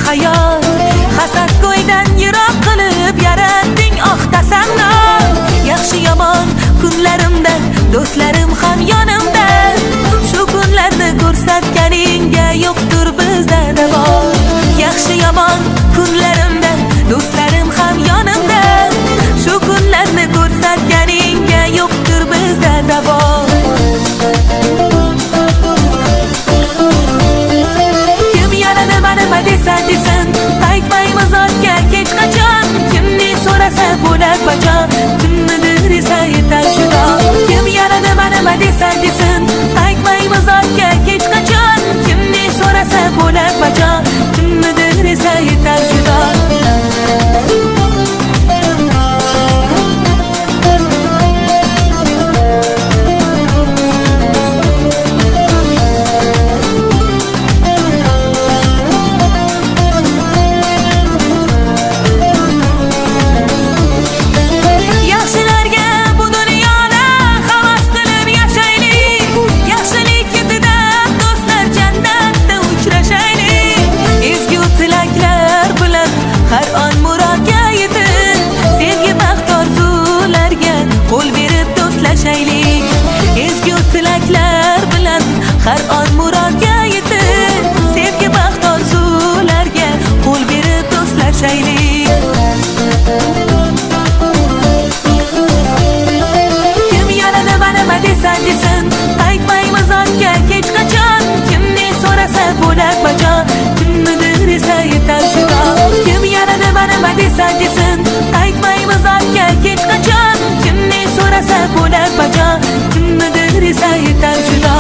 hayot. Hasadgo'ydan yiroq qilib yaratding oh tasanno. Yaxshi yomon kunlarimda do'stlarim ham yonimda. Shu kunlarni ko'rsatganingga yo'qdir bizda davo. Yaxshi yomon kunlarimda do'stlarim ham yonimda. Shu kunlarni ko'rsatganingga yo'qdir bizda davo. Kim yana nima nima desa desin, qaytmaymiz ortga hech qachon. Kim ne so'rasa bo'lar bajo, kimnidir esa yetar judo. Kim yana nima nima desa desin, qaytmaymiz ortga hech qachon. Kim ne so'rasa bo'lar bajo, kimnidir esa yetar judo. Har on murodga yetib, sevgi baxt orzularga qo'l berib do'stlashaylik. Ezgu tilaklar bilan har on murodga yetib, sevgi baxt orzularga qo'l berib do'stlashaylik. Kim yana nima nima desa desin, qaytmaymiz ortga hech qachon. Kim ne so'rasa bo'lar bajo, kimnidir esa yetar judo. Kim yana nima nima desa desin, qaytmaymiz ortga hech qachon. Kim ne so'rasa bo'lar bajo, kimnidir esa yetar judo.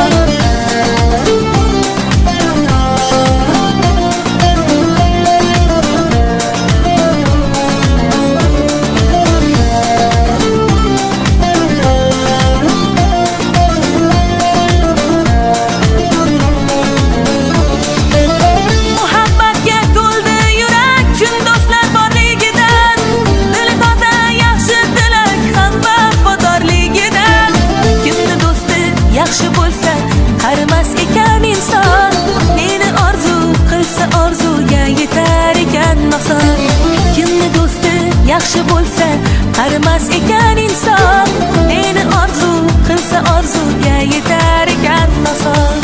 Yaxshi bo'lsa qarimas ekan inson, neni orzu qilsa orzuga yetar ekan oson. Kimni do'sti yaxshi bo'lsa qarimas ekan inson, neni orzu qilsa orzuga yetar ekan oson.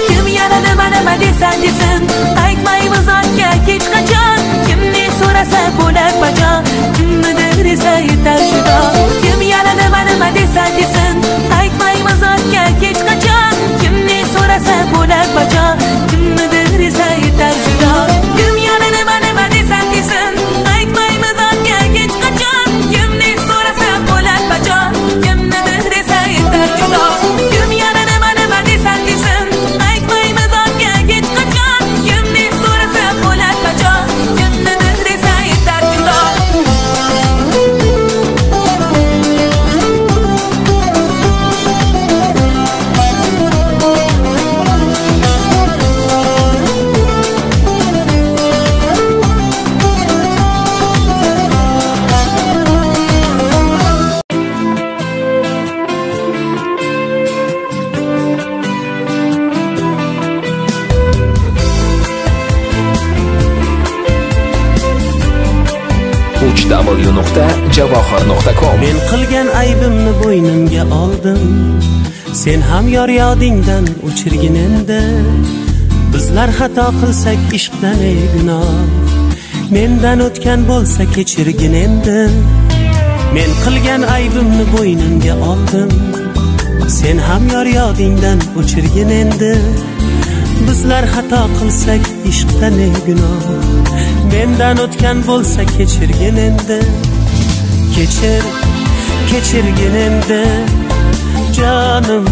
Kim yana nima nima desa desin, qaytmaymiz ortga hech qachon. Kim ne so'rasa bo'lar bajo, kimnidir esa yetar judo. Kim yana nima nima desa desin, qaytmaymiz ortga hech qachon. Kim ne so'rasa bo'lar bajo, kimnidir esa yetar judo. Kim yana nima nima desa desin, qaytmaymiz ortga hech qachon. Kim ne so'rasa bo'lar bajo, kimnidir esa yetar judo. Kim yana nima nima desa desin, qaytmaymiz ortga hech qachon. Kim ne so'rasa bo'lar bajo, kimnidir esa yetar judo. www.javohir.com. Men qilgan aybimni bo'ynimga oldim, sen ham yor yodingdan o'chirgin endi. Bizlar xato qilsak ishqdan ey gunoh, mendan o'tgan bo'lsa kechirgin endi. Men qilgan aybimni bo'ynimga oldim, sen ham yor yodingdan o'chirgin endi. Bizlar xato qilsak ishqdan ey gunoh, mendan o'tgan bo'lsa kechirgin endi. Kechir, kechirgin endi jonim,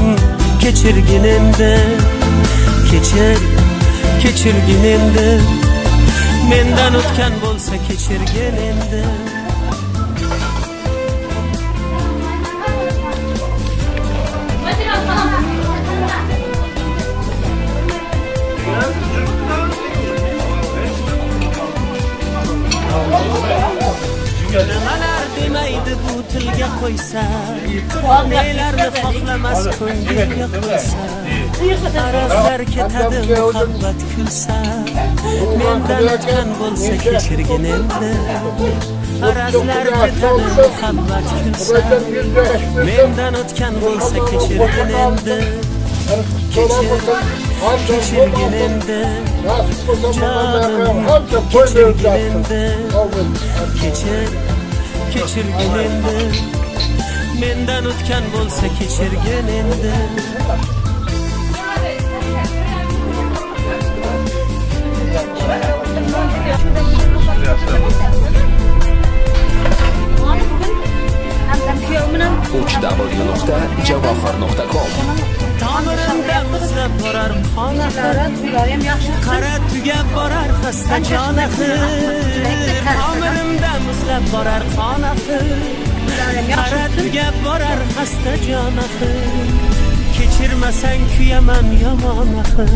kechirgin endi. Kechir, kechirgin endi, mendan o'tgan bo'lsa kechirgin endi. Nimalar demaydi bu tilga qo'ysa, nelarni xohlamas ko'ngilga qo'ysa, arazlar ketadi muhabbat kulsa, mendan o'tgan bo'lsa kechirgin endi. Arazlar ketadi muhabbat kulsa, mendan o'tgan bo'lsa kechirgin endi. Kechirgin endi, jonim kechirgin endi. Kechir, kechirgin endi, mendan o'tgan bo'lsa kechirgin endi. www.javohir.com Tomirimda muzlab borar qon axir, qara tugab borar xasta jon axir. Tomirimda muzlab borar qon axir, qara tugab borar xasta jon axir. Kechirmasang kuyaman yomon axir,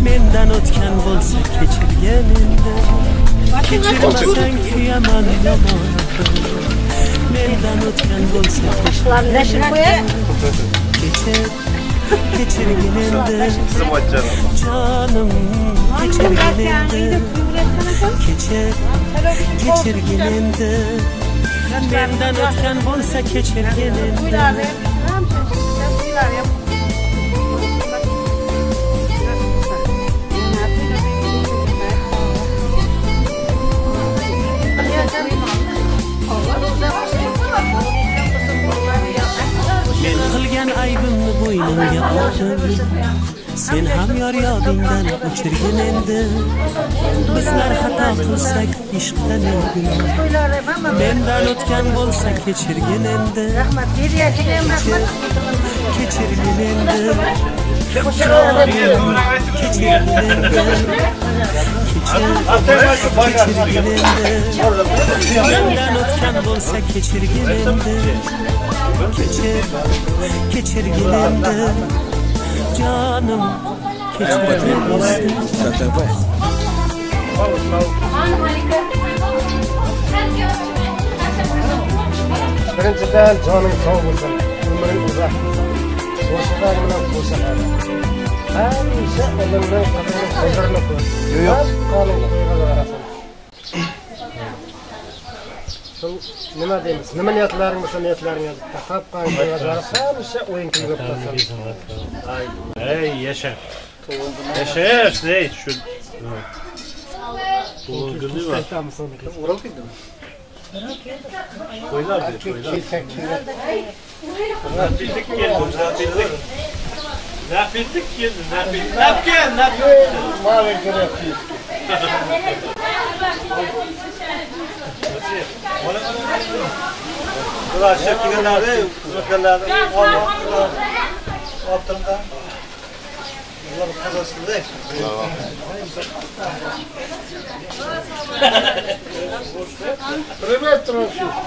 mendan o'tgan bo'lsa kechirgin endi. Kechirmasang kuyaman yomon axir, mendan o'tgan bo'lsa kechirgin. Kechir, kechirgin endi, jonim kechirgin endi. Kechir, kechirgin endi, mendan o'tgan bo'lsa kechirgin endi. Men qilgan aybimni bo'ynimga oldim, sen ham yor yodingdan o'chirgin endi. Bizlar xato qilsak ishqda ne gunoh, mendan o'tgan bo'lsa kechirgin endi. Kechir, kechirgin endi, jonim kechirgin endi. Kechir, kechirgin endi, mendan o'tgan bo'lsa kechirgin endi. Kechir, kechirgin endi, jonim kechirgin endi. Birinchidan joning sog' bo'lsin, umring uzoq bo'lsin, qo'shiqlar bilan qo'shiqlar. Hamisha ilmning qadrini huzurni ko'r. Yo'q, qoning qo'yg'azarasan. Nima deymiz? Nima niyatlaring bo'lsa niyatlaring yozib taqab qo'yg'azara, hamisha o'yin kulgib qolsin. Ey yasha. Yasha, ey shu. Doğum var. Ural keldimi? Qo'ylar dedi, qo'ylar. Nafitlik keldi, nafitlik. Nafitlik keldi, nafitlik. Nafken, nafitlik. Mavi kerak. Ular kelganlari, xizmatkorlarni olib turdi. Ular qazosida. Привет, Трофимка.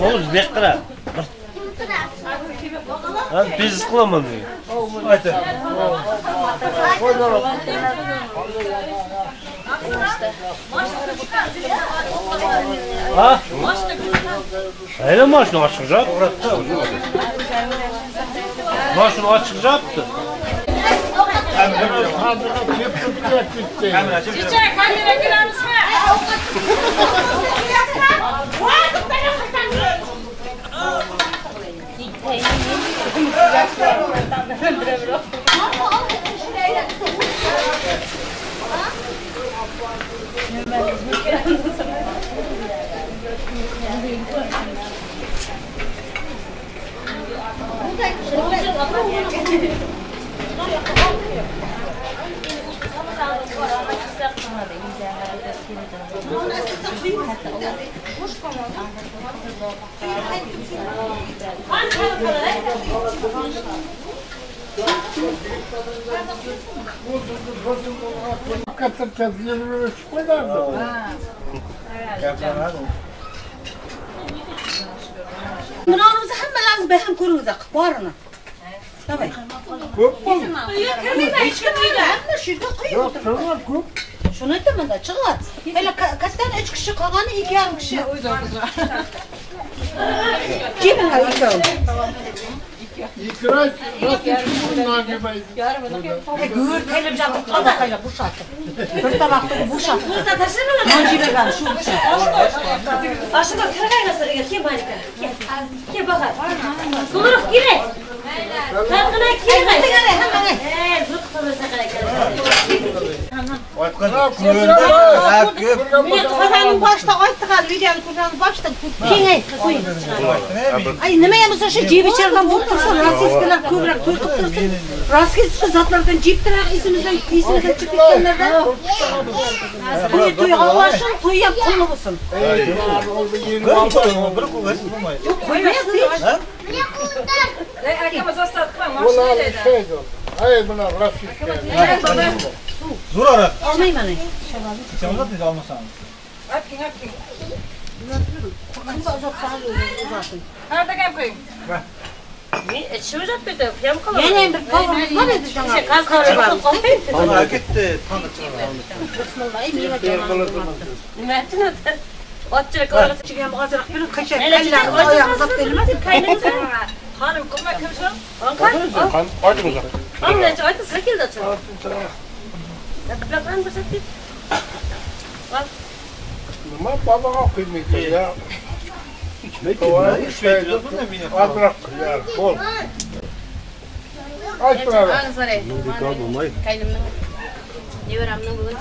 O'zbek qila. Biz qilaman deydi. Ayta. Ha? Ayni mashina ochiq jopdi. Mashina ochiq jopdi. Chicha, kamera kiramizmi? Qo'ysangiz ham ko'ringiz, borini. Давай. Ko'p bu. Kirmayman, hech kim uyga. Hamma shu yerga qo'yib o'tiribdi. Ko'p. Shuni aytaman-da, chiqadi. Hali kattadan 3 kishi qolgani 2,5 kishi. Kim ikkovi? Ikra Go'r kelib жатыр, qalaqayla bo'shatib. Bir tovoqni bo'shatib. Non yebergan shu. Ashuna kirg'aynasizga kel Malika. Kel Bahor. So'roq kerak. Tarqina kelg'ay. Zo'r qilmasa qarang. Qozonning boshida aytdi hali, videoni ko'rsangiz boshida kengayib qo'ying. Ay, nima ham bo'lsa shu jeb ichardan bo'lib tursin, rossiyskilar ko'proq to'y qilib tursin. Rossiyskiy zotlardan jeb turaq esimizdan chiqib ketganlardan. To'y to'yga olsin, to'y ham qulli bo'lsin. Bir qo'yasiz bo'lmaydi. Yo'q, qo'ymaydi. Ular Ay buna rossiyskiy. Zo'r aroq. Olmayman. Ichamizmi, dedi olmasangiz. Apking, apking. Kimga uzatsangiz uzating. Qardaga qo'ying. Men ichib uzatib ketdi, ham qolaman. Yana ham bir qovurimiz bor edi jamoa. Qaz qovurib qoldi. Mana ketdi, tonni chiqardi. Bismillah, ey meva jamoa. Nima aytadi? Otchilik o'rg'isi ichiga ham ozroq berib, qancha oyog'i uzatib berilmadi. Xonim, kim kim shu? Qon, oydim uzaq. Ancha aytdi, sizlar keldi. Biroqdan bir sakit. Nima babaga qo'ymaydi ya. Ichmaydi, Ozroq qo'yar, bo'l. Aytma. Qaynimning nevaramning bugun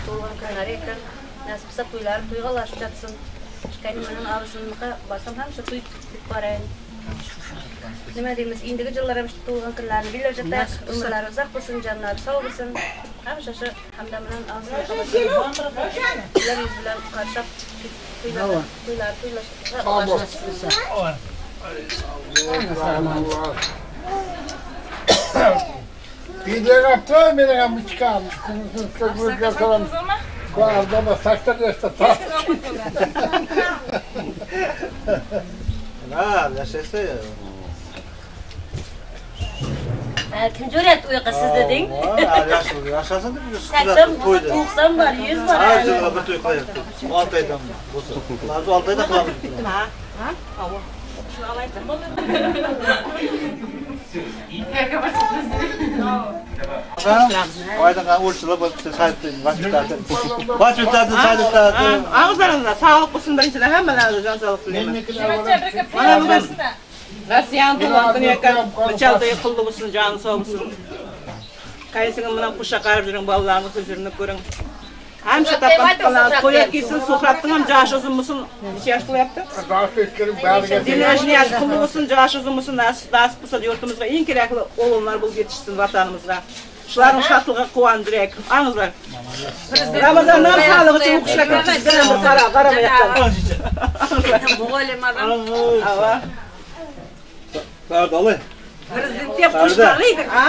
tug'ilgan kunlari ekan. Nasib qilsa to'ylari to'yga ulashib jatsin. Qaynimning abisinika borsam ham shu to'y deb borayin. Nima deymiz, endigi yillar ham shu tug'ilgan kunlarini belgilab jataylik. Umrlari uzoq bo'lsin, jonlari sog' bo'lsin. Hamisha shu Hamdam bilan abisining yuz bilan qarshab to'ylar to'ylash. Videoga meni ham chiqamiz. Guarda, sakson yoshda top. Ha, yashasa. Kim jo'rayapti u yoqqa siz deding? Yashasin deb 80 bo'lsa 90 bor, 100 bor. Har yili bir to'y qilyapti. 6 oydan bo'lsa. Ular 6 oyda qilamiz. Bitdimi, ha? Ha? Oydan o'lchilab saytda saytda. Og'izlaringizda sog'lik bo'lsin birinchidan, hammalaringizga jon sog'lik tilayman. Mana bugun Rossiyaning tug'ilgan kuni ekan, bichal to'yi qulli bo'lsin, joni sog' bo'lsin. Qaysingim bilan qo'sha qarab yuring, bolalarning huzurini ko'ring. Hamisha topgan tuqqanlaringiz to'y kelsin, Suhratning ham yoshi uzun bo'lsin. Necha yosh bo'lyapti? Dinajniyasi qulli bo'lsin, yoshi uzun bo'lsin, nasib bo'lsa yurtimizga eng kerakli o'g'illar bo'lib yetishsin vatanimizga. Shularning shodligiga quvondirak. Angizlar. Ramazondan sog'lig'i uchun o'qishlar ketishgan bir qaramayapti. Muallim adam. Ava. Sardali. Prezidentga qo'shmalaydi, ha?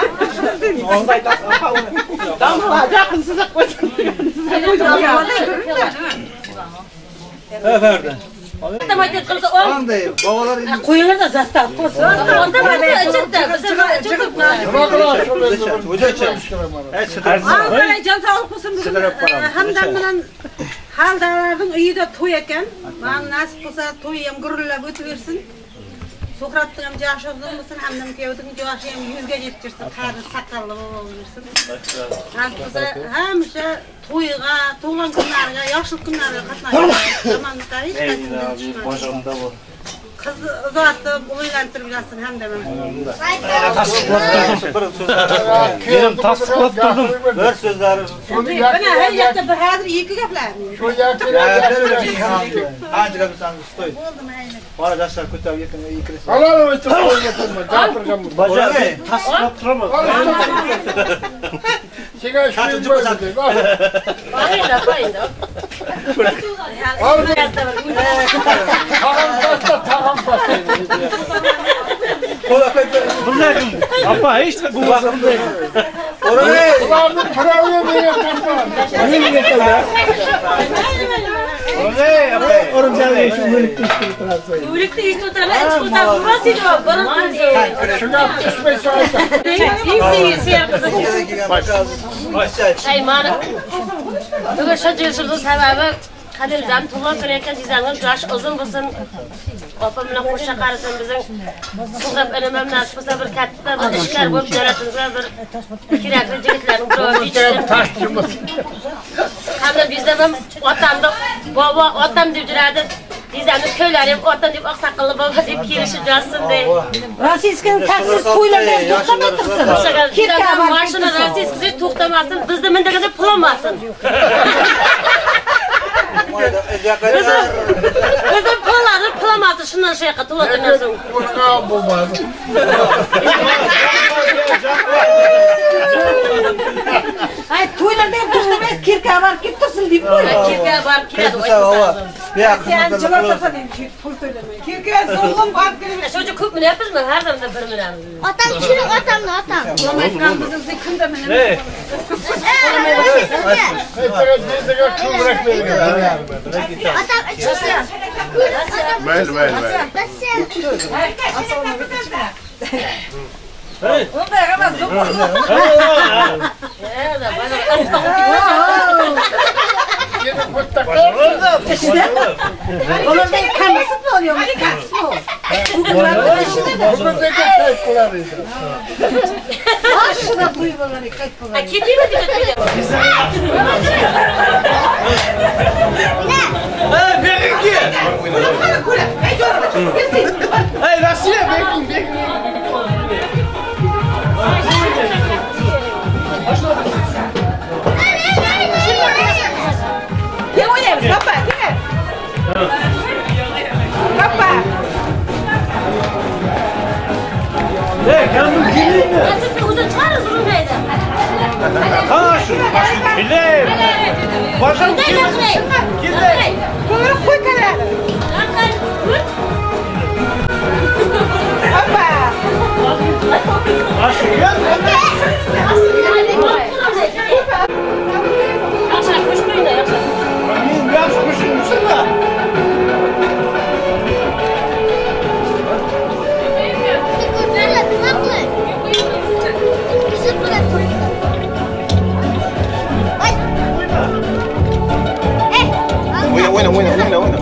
Damla yaqin siz qo'ysin. Ha, Ferdi. Qanday? Babalar qo'yinglar zastav qilsin. Ağzına can sağlık olsun bugün. Hamdam bilan Haldalarning uyida to'y ekan. Mana nasib bo'lsa to'y ham gurillab o'taversin. Suhratning ham yoshi uzun bo'lsin, Hamdam kuyovning yoshi ham 100 ga yetib qari saqqalli bo'laversin. Nasib bo'lsa hamisha to'yga, tug'ilgan kunlarga, yoshlik kunlariga qatnashib, yomonliklar hech qaysidan tushmasin. Qiz uzatib, uylantirib yotsin Hamdam. Men tasdiqlab turdim. Bir so'zlari. Mana her yoqda bir hozir ikki gaplar. Shu yaklar. Ancha gapirsangiz stoy. Bo'ldi mayli. Bora yoshlar ko'tarib yaqin ikirisi. Halol o'tib qo'ygatirma, gapirgan. Tasdiqlab turaman. Senga shu bo'ladi. Tag'am pasta, Bunday apa hech bu vaqtda. Ularni birovi menga taqmadi. Menga keldi. O'likni eshitib o'tiraman, ich qilsam urmas edi, borib tursin. Mani bugun shuncha yurishimizning sababi Xalilzam tug'ilgan kuni ekan, jizamning yoshi uzun bo'lsin. Opam bilan qo'sha qarasin, bizning Suhrab inim ham nasib bo'lsa bir katta bir ishlar bo'lib davlatimizga bir kerakli yigitlarning birovi yetishsin. Hamda bizdan ham otamni bobo otam deb yuradi. Jizamni ko'ylari ham otam deb oqsoqolli bobo deb kelishib yotsin dey. Rossiyskani taksiz to'ylarda ham to'xtamay tursin. Kirka mashina rossiyskisi to'xtamasin, bizni mindaganda pul olmasin. Bizni pullarni pulamasin, shundan shu yoqqa to'lagandan so'ng. Bo'lmadi. Ay, to'ylarda ham to'xtamay kirka borib kelib tursin deb qo'y. Kirka borib keladi. Kirka zo'rg'im borib kelib. Shu ko'p minyapmizmi? Har zamda bir minamiz. Otam tushiring, otamni, otam. Bizni kunda minamiz. Otam ichsin. Mayli, mayli, mayli. Unday emas, Ulardan kamisi bor yo'qmi? Kamisi bor. Boshida to'y bo'lar, qayt bo'lar. Ketaymi deb Hey, beringki. Hey, Rossiya, bering, bering. Kim o'ynaymiz? Papa, kim? Papa. Hey, kanun kelingmi? Siz o'zi chiqarasiz urmaydi. Ha, shu. Bilay. Boshim keldi. Ko'rib qo'y qara. Papa. Yaxshi, qo'shmaydi, yaxshi. Men yaxshi qo'shilmishim-da. O'yna, o'yna, o'yna, o'yna.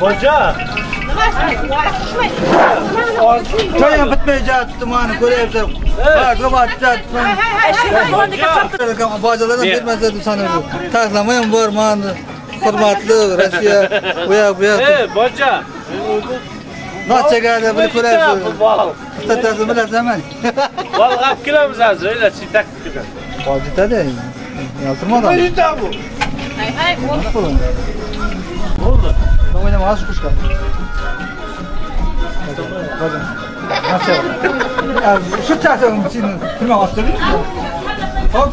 Boja. Choyam bitmay jatdi, mani ko'ryapsan. Bojalardan bermasa sana bu. Taxlama ham bor, mani hurmatli Rossiya, u yoq bu yoq. Boja. Nasıl çekerdi bunu ko'rasiz. Bittasi bilasanmi? Baliq olib kelamiz hozir, ila chitak keladi. Bol yetadi. Yaltirmadan. Nima bu? Hay hay, bo'ldi. Bo'ldi. O'ynama az qushqa. Shu tasam seni nima olib Hop.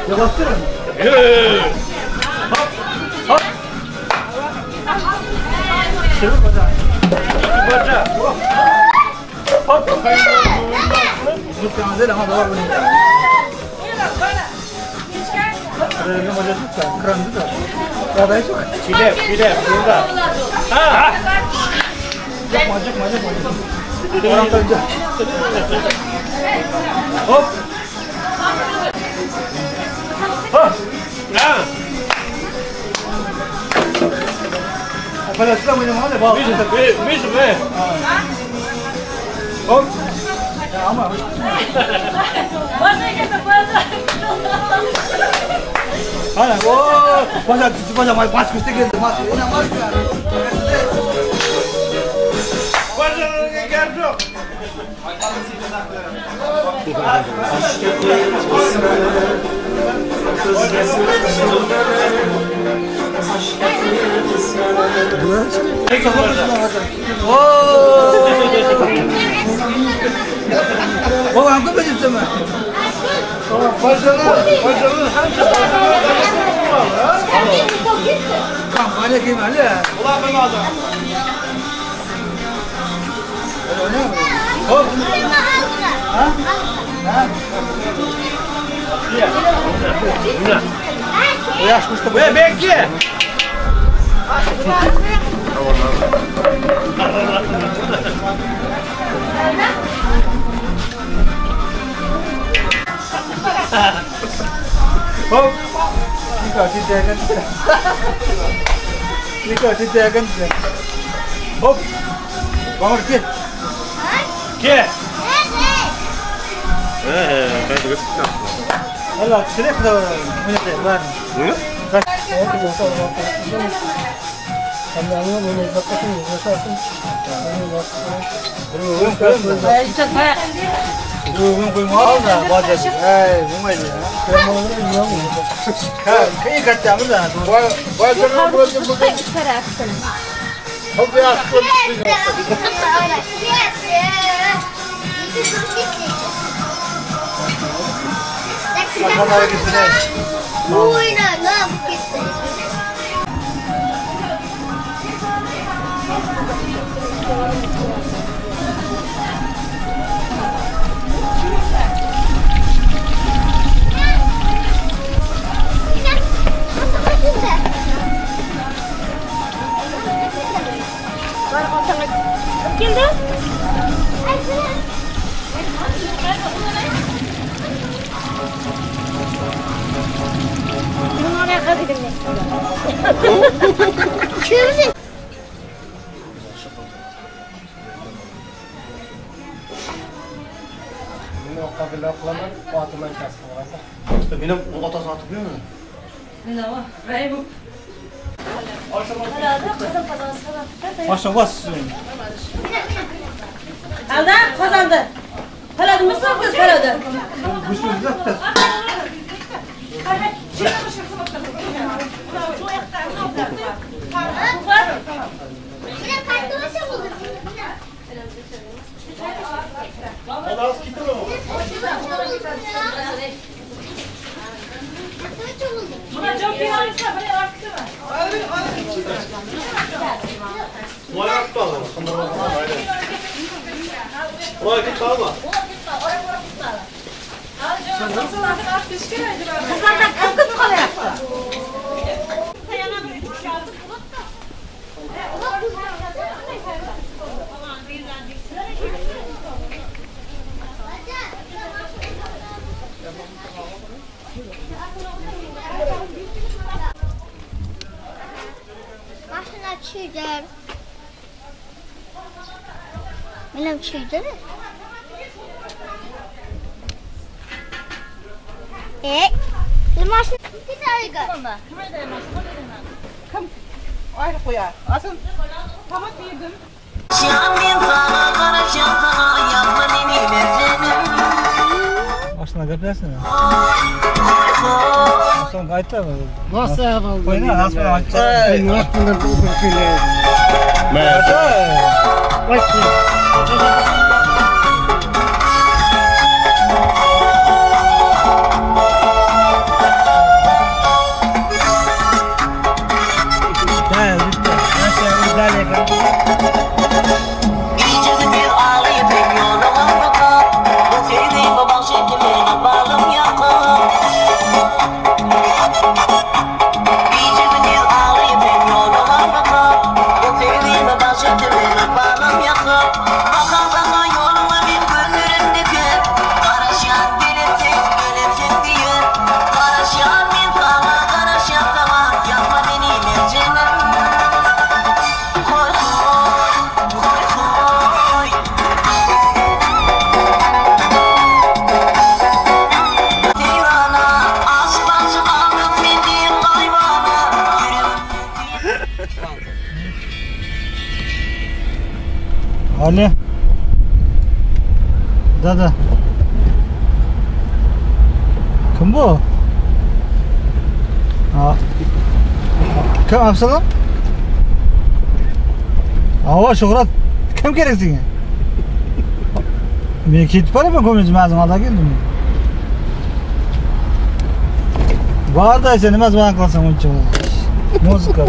Yo'qotdir. Hop. Hop. Baca. Hop. Çile, burada. Ha. Hop. Hop. Ha. Hop. Ama. Ana, o, baca, baca, baş kustu geldi, baş. Ona baş. Bacalarına gel yok. Babam ko'p yetdimi? Bacalar, hamma. Kampanya kelmadi. Ular qilmadi. Hop. Ha? Ha? Yosh qushda. Ey, Bekki. Hop. Dikkat edin. Hop. Bana gel. Gel. Allah sürekli var. Ne? Benim otasi otib qo'ymi? Alda qozonda. Paladimiz biz paladi. Qizlardan kim qiz qolyapti? Mashina tushirdim. Men ham tushirdim. Mashina Kim? Ayrı qo'yar. Asıl tomat yedim. Mashina gaplasizmi? So'ng aytami? Nasıl oldu? Qo'yna, nasıl aytdi? Ali. Dada. Kim bu? Ha. Kim Absalom? Ava Shuhrat kim kerak senga? Men ketib boraman ko'milchi mazim olda keldim. Bor da sen nima bilan qilsang uncha. Muzika.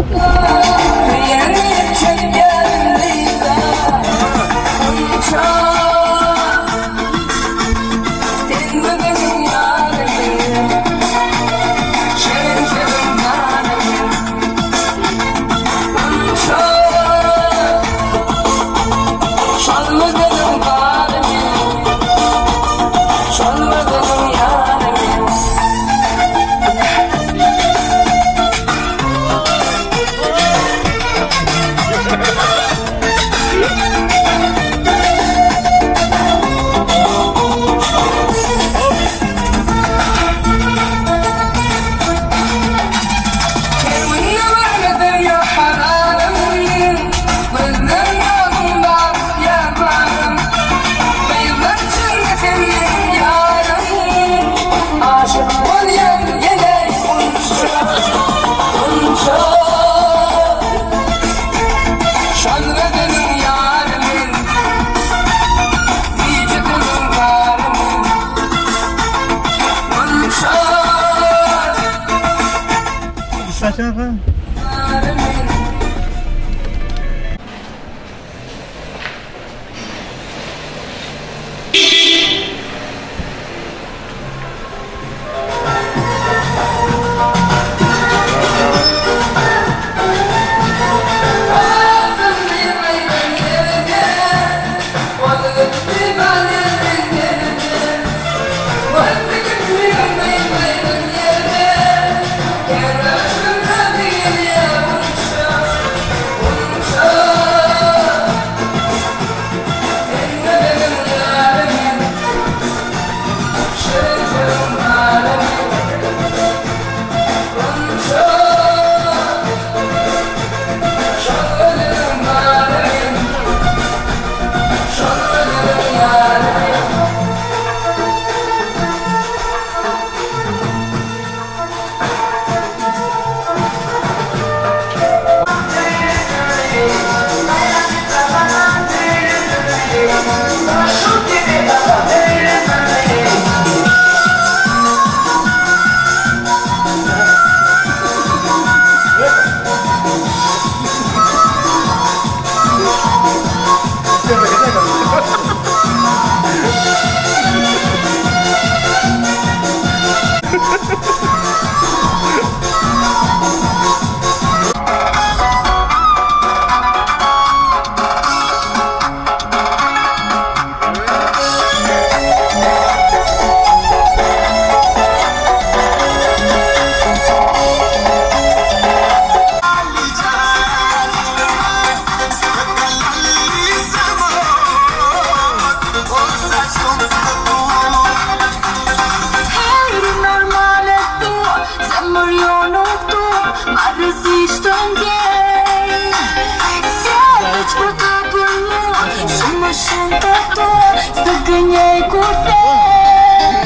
shumë të dua, s'të gënjej kur them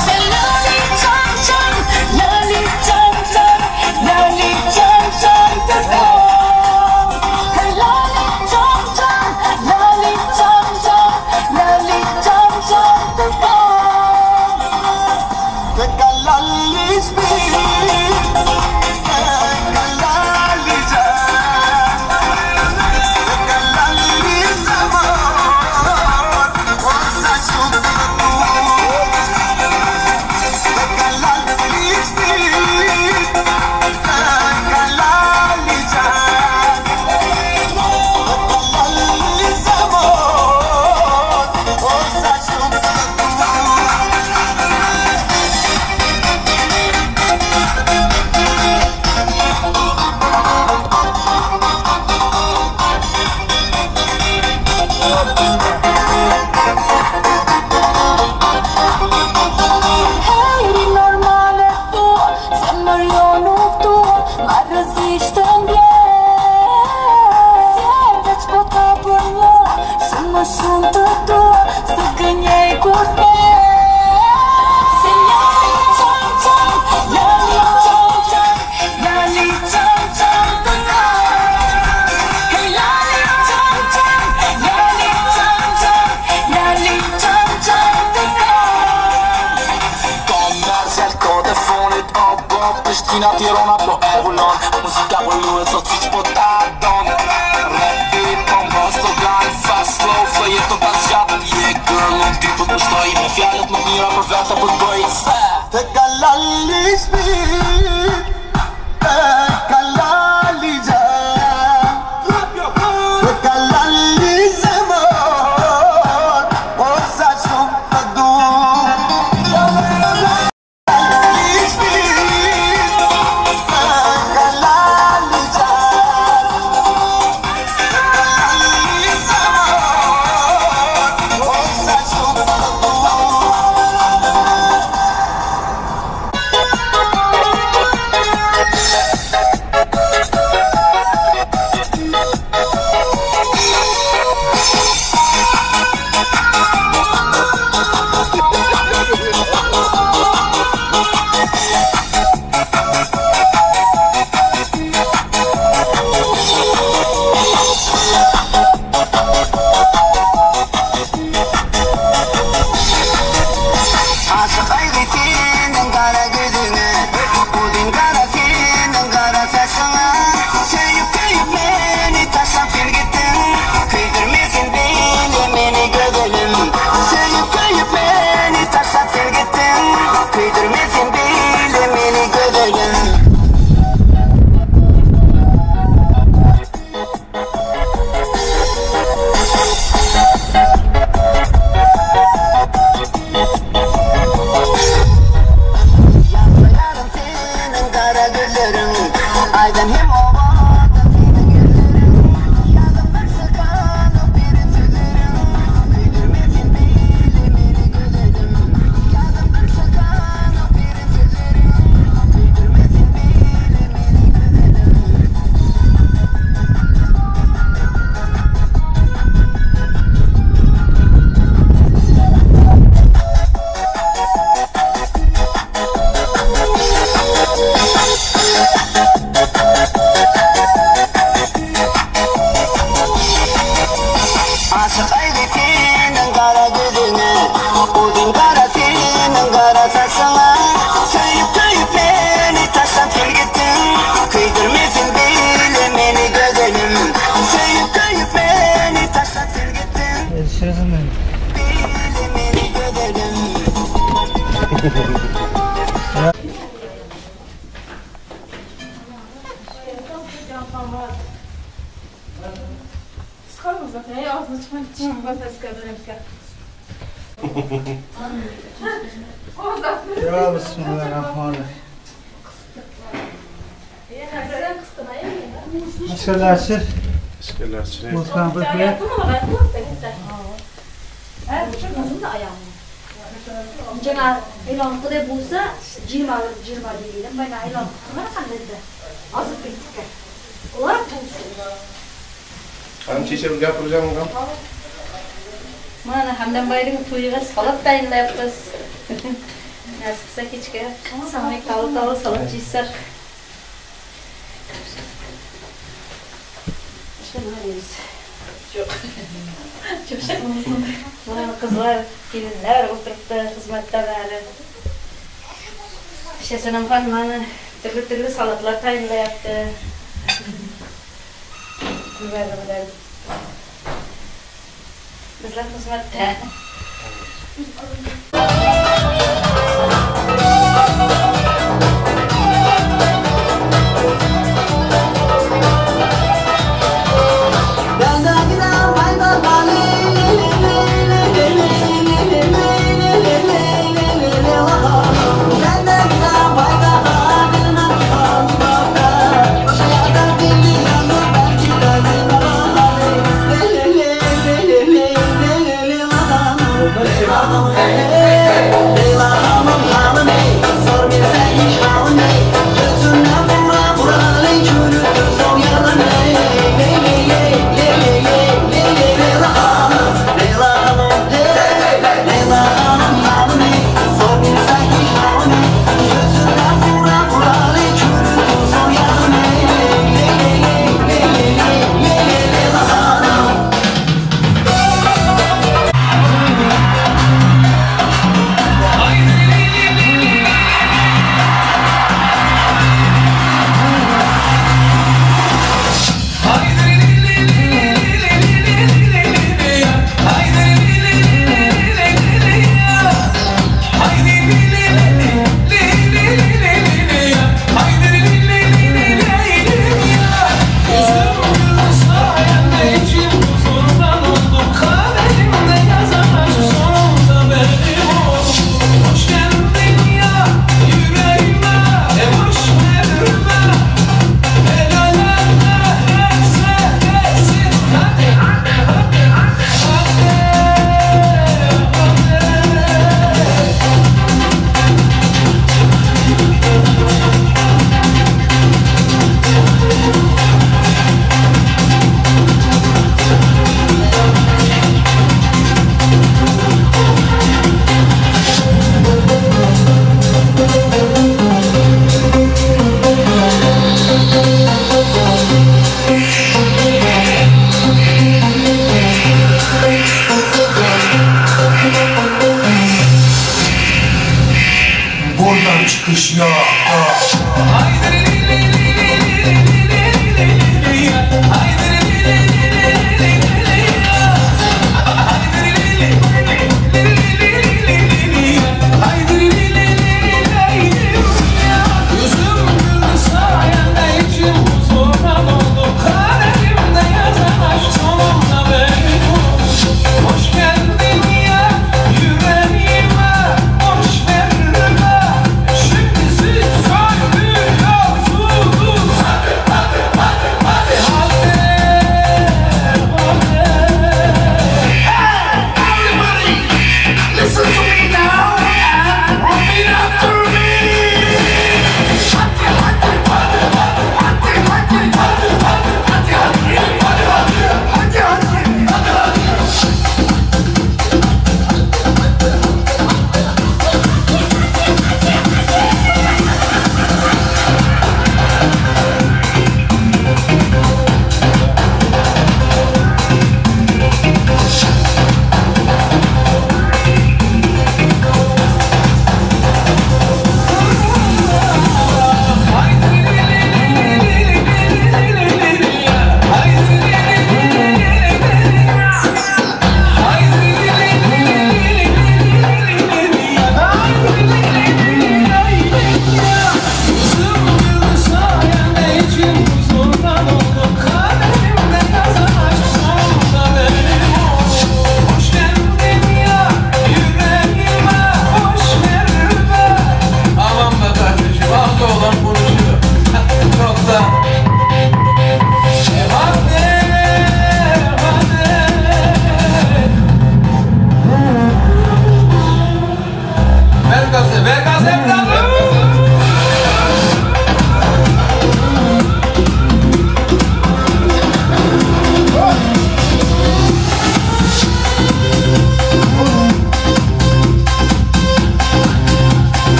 se lali qan qan, lali qan qan, lali qan qan të dua. Lali qan qan, lali qan qan, lali qan qan të dua. Të kalali shpirt, të kalali gjan, të kalali zemër, o sa shumë të dua. Të kalali shpirt, të kalali gjan, të kalali zemër, o sa shumë të dua. Heri normale thua, zemër jo nuk dua, marrëzisht të ndjer. S'je veç po ta për mua, shumë më shumë të dua, s'të gënjej kur them se lali qan qan, lali qan qan, lali qan qan të dua. Hey lali qan qan, lali qan qan, lali qan qan të dua. Komercial kohët e fonit, o bo, Prishtina, Tirana, po e vullon. Muzika po luhet, sot si që po ta don. Rapi, pompa, slogan, fast, slow, flow, jeto ta zgjat. Je girl, unë ty po të pushtoj, me fjalët më mira për vete po t'bëj. Të kalali shpirt, të kalali gjan, të kalali zemër, o sa shumë të dua. Ya Bismillahirrahmanirrahim. Ishkalashir. Ishkalashir. Jana e'lon qilib bo'lsa 20 20 deydi. Mana e'lon qilmana qanday? Ozib ketdi. Ular pul. Ham chechib gapiracağım ham. Mana Hamdambayning to'yiga salat tayinlayapmiz. Nasib qilsa kechga samay tala salat yeysak. Yo'q. Mana qizlar, kelinlar o'tiribdi xizmatda hali. Shasanamxon mana turli-turli salatlar tayinlayapti. Bilan. Bizlar xizmatda. Çıkış yok.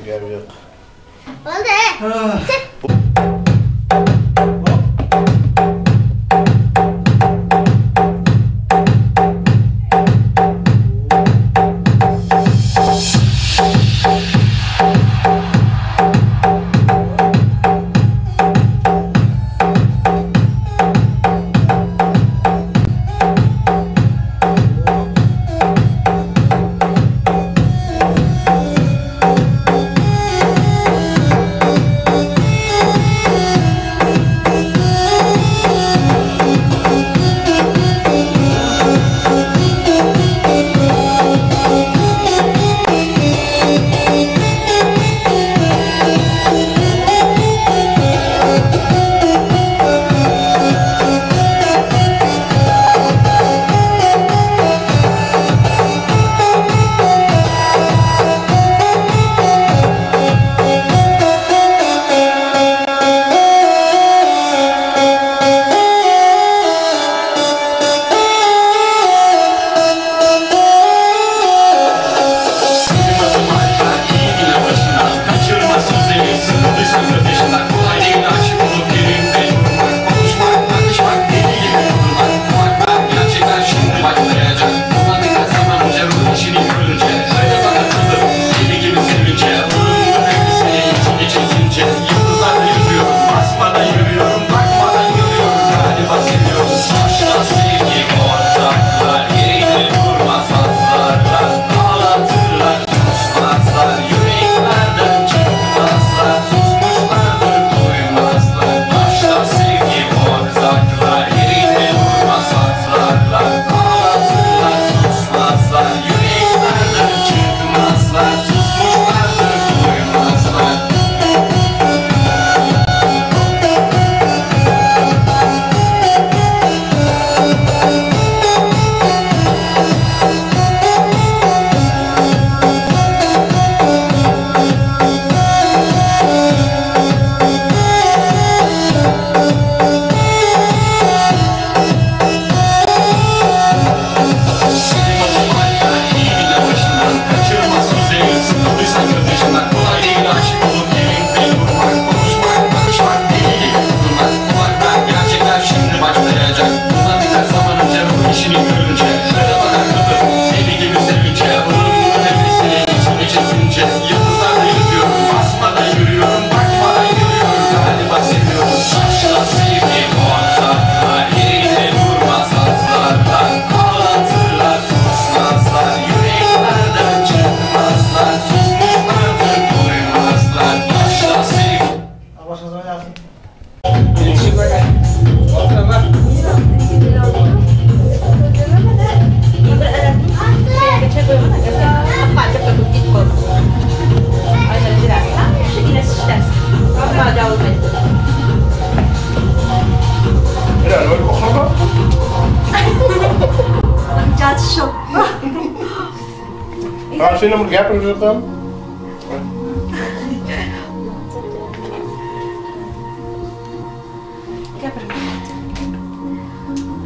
Gap yo'q. Bo'ldi.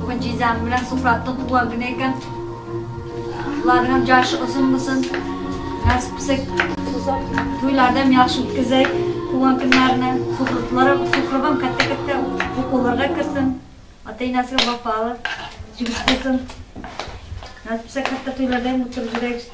Bugun jizam bilan Suhratning tug'ilgan kuni ekan. Ularning ham yoshi uzun bo'lsin. Nasib qilsa to'ylarda ham yaxshi o'tkazaylik tug'ilgan kunlarini. Suhrob ham katta-katta o'quvlarga kirsin. Ota-onasiga vafoli yigit bo'lsin. Nasib qilsa katta to'ylarda ham o'tirib yuraylik.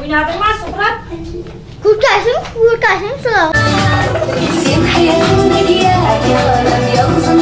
O'ynadingmi, Suhrob? Kurtaşım, kurtaşım sıra. Sen hayatımdaki yalan yalnızsın.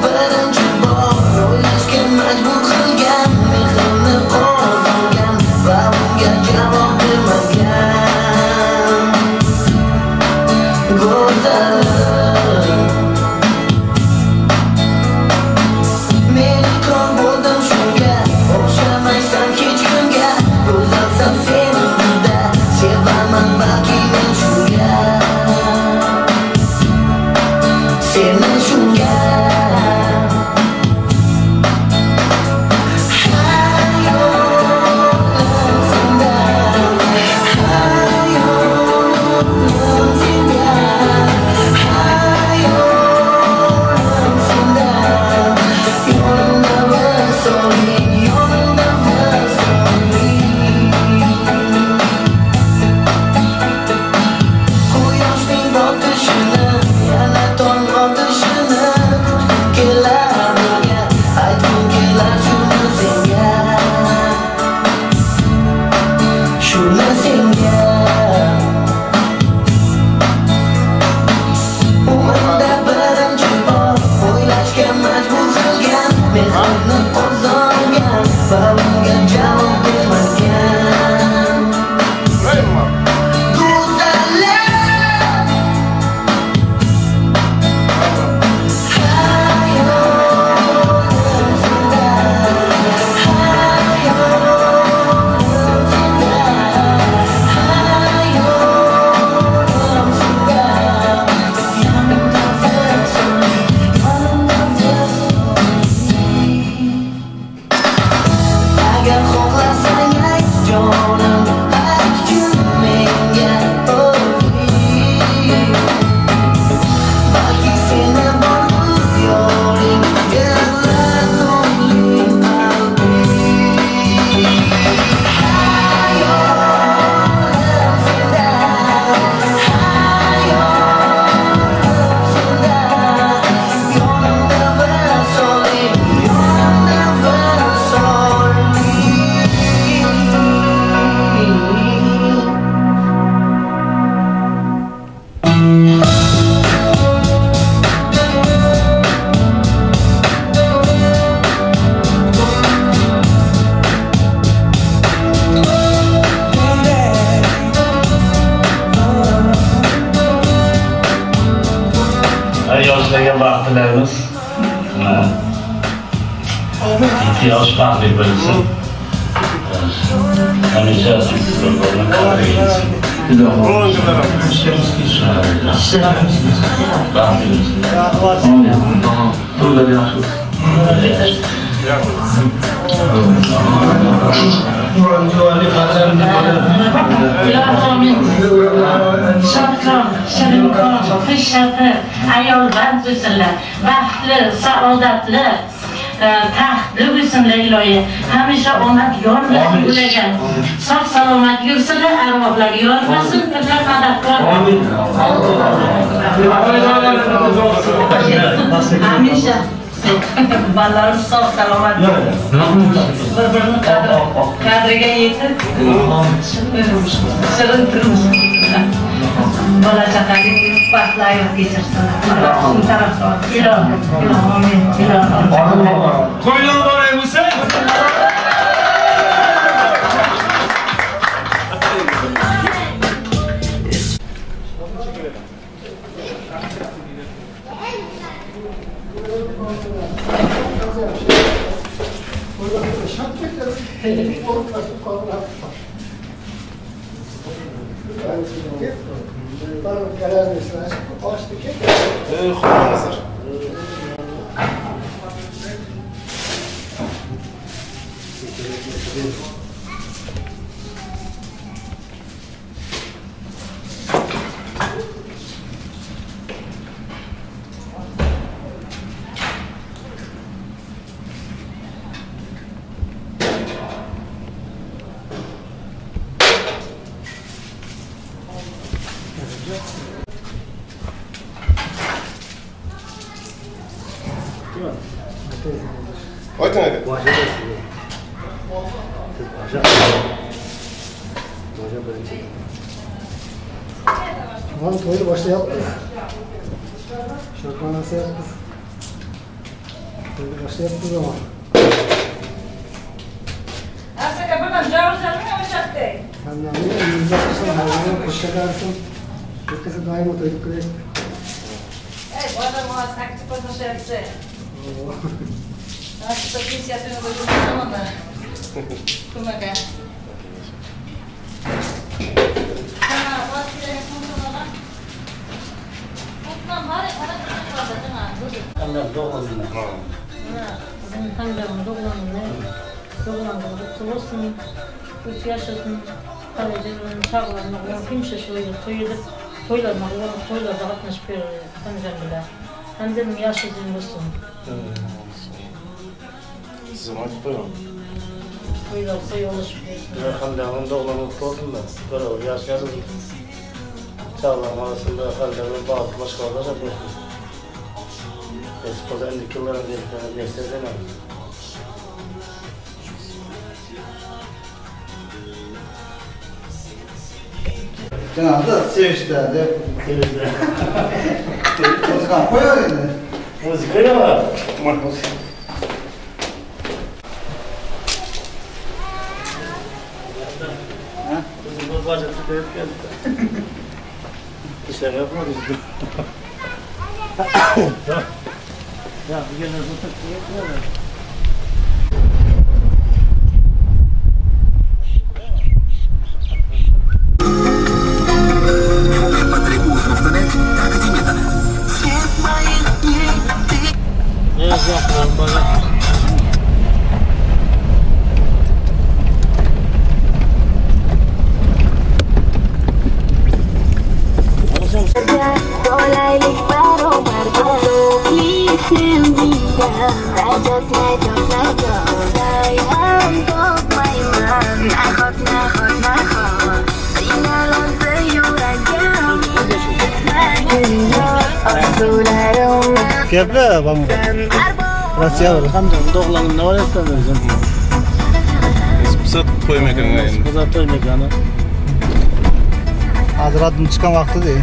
birinchi bor o'ylashga majbur qilgan, mehrimni qozongan va unga javob bermagan. Go'zalim, men iqror bo'ldim shunga, o'xshamaysan hech kimga, go'zalsan sen juda, sevaman balki men shunga, seni shunga. Hayolim senda, hayolim senda, hayolim senda, yonimda vasoling, yonimda vasoling. Quyoshning botishini, yana tong otishini kutib kelar birga, aytgim kelar shuni senga, shuni senga. Umrimda birinchi bor o'ylashga majbur qilgan, mehrimni qozongan va unga javob bermagan. Go'zalim, hayolim senda, hayolim senda, hayolim senda, yonimda vasoling, yonimda vasoling. Agar xohlasang ayt jonim, aytgin menga o'zing. Balki seni bordir yoring, yig'lar nurli qalbing. Hayolim senda, hayolim senda, yonimda vasoling, yonimda vasoling. Yoshlarga baxt tilaymiz. Ikki yosh baxtli bo'lsin. Hamisha bir-birini qadriga yetsin. Baxtli bo'lsin. To'ylar yaxshi bo'lsin. Shodkom, shirinkom, xushchaqir, ayolband bo'lsinlar, baxtli, saodatli, taxtli bo'lsinlar iloyi. Hamisha omad yor bilan ulagan. Sog' salomat yursinlar, arvohlar yormasin, pirlar madadkor. Hamisha bolalarim sog' salomat bir-birini qadriga yetib, shirin turmush bola chaqali baxtli hayot kechirsinlar. Shuni tarafdor. Ilohim, ilohim, ilohim. To'ylar muborak bo'lsin. Ayting aka. Tamam, to'yni boshlayapmiz. Shodmonashyapmiz. Boshlayapmiz ama. Asaka buradan cavur o'shatdi. Hamdamning umringiz olsun, hayvonlar qo'shalarsin. Bittasi doimo to'yib qo'yadi. Ey, bozor moz akti qo'shashyapti. Nasıl pensiyasını qo'yib Kumaga. Hamdam doğumuna. Bizim Hamdam'ın doğumuna. Doğumuna kutlu olsun. Üç yaşasın. Kalecilerin çağlarına kimse şöyle toy edip toylarına toylarda qatnashib Hamdam bilan. Hamdam'ın yaşı uzun olsun. Sizin aytib qo'ying. Toylar toy oluşup bersin. Hamdam'ın doğumuna kutlu olsun da. Böyle yaşasın. Çağlarım arasında Hamdam'ın bağlı başkaları da olsun. Esposa endiki yılların desteklemem. Cenab-ı sevinçlerdi. Sevinçler. Müzik koyuyor şimdi. Müzik koyuyor mu? Bizim bu bacaklı koyup geldi. İşler yapmadı. Ya bir gelin tutup koyuyor. Gaplar bana. Rossiya Hamdam doğulanın ne var etsen özüm. Espisat to'y makonga endi. Espisat to'y makoni. Hozir adım chiqqan vaqti dey.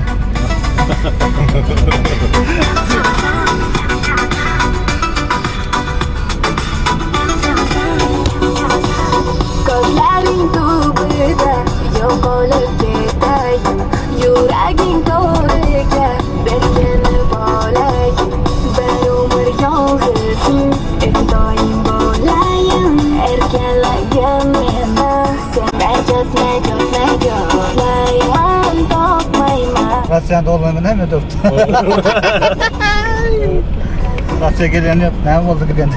Ko'zlaring tubida yo'qolib ketay, yuraging to'riga berkini bo'lay. Bir umr yolg'izing, doim bo'layin, erkalagin meni. Sen najot, najot, najot, izlayman, topmayman. Rossiyani doğumunu hem ödürdü. Rossiya kelgani yo'q, nima bo'ldi kelganda?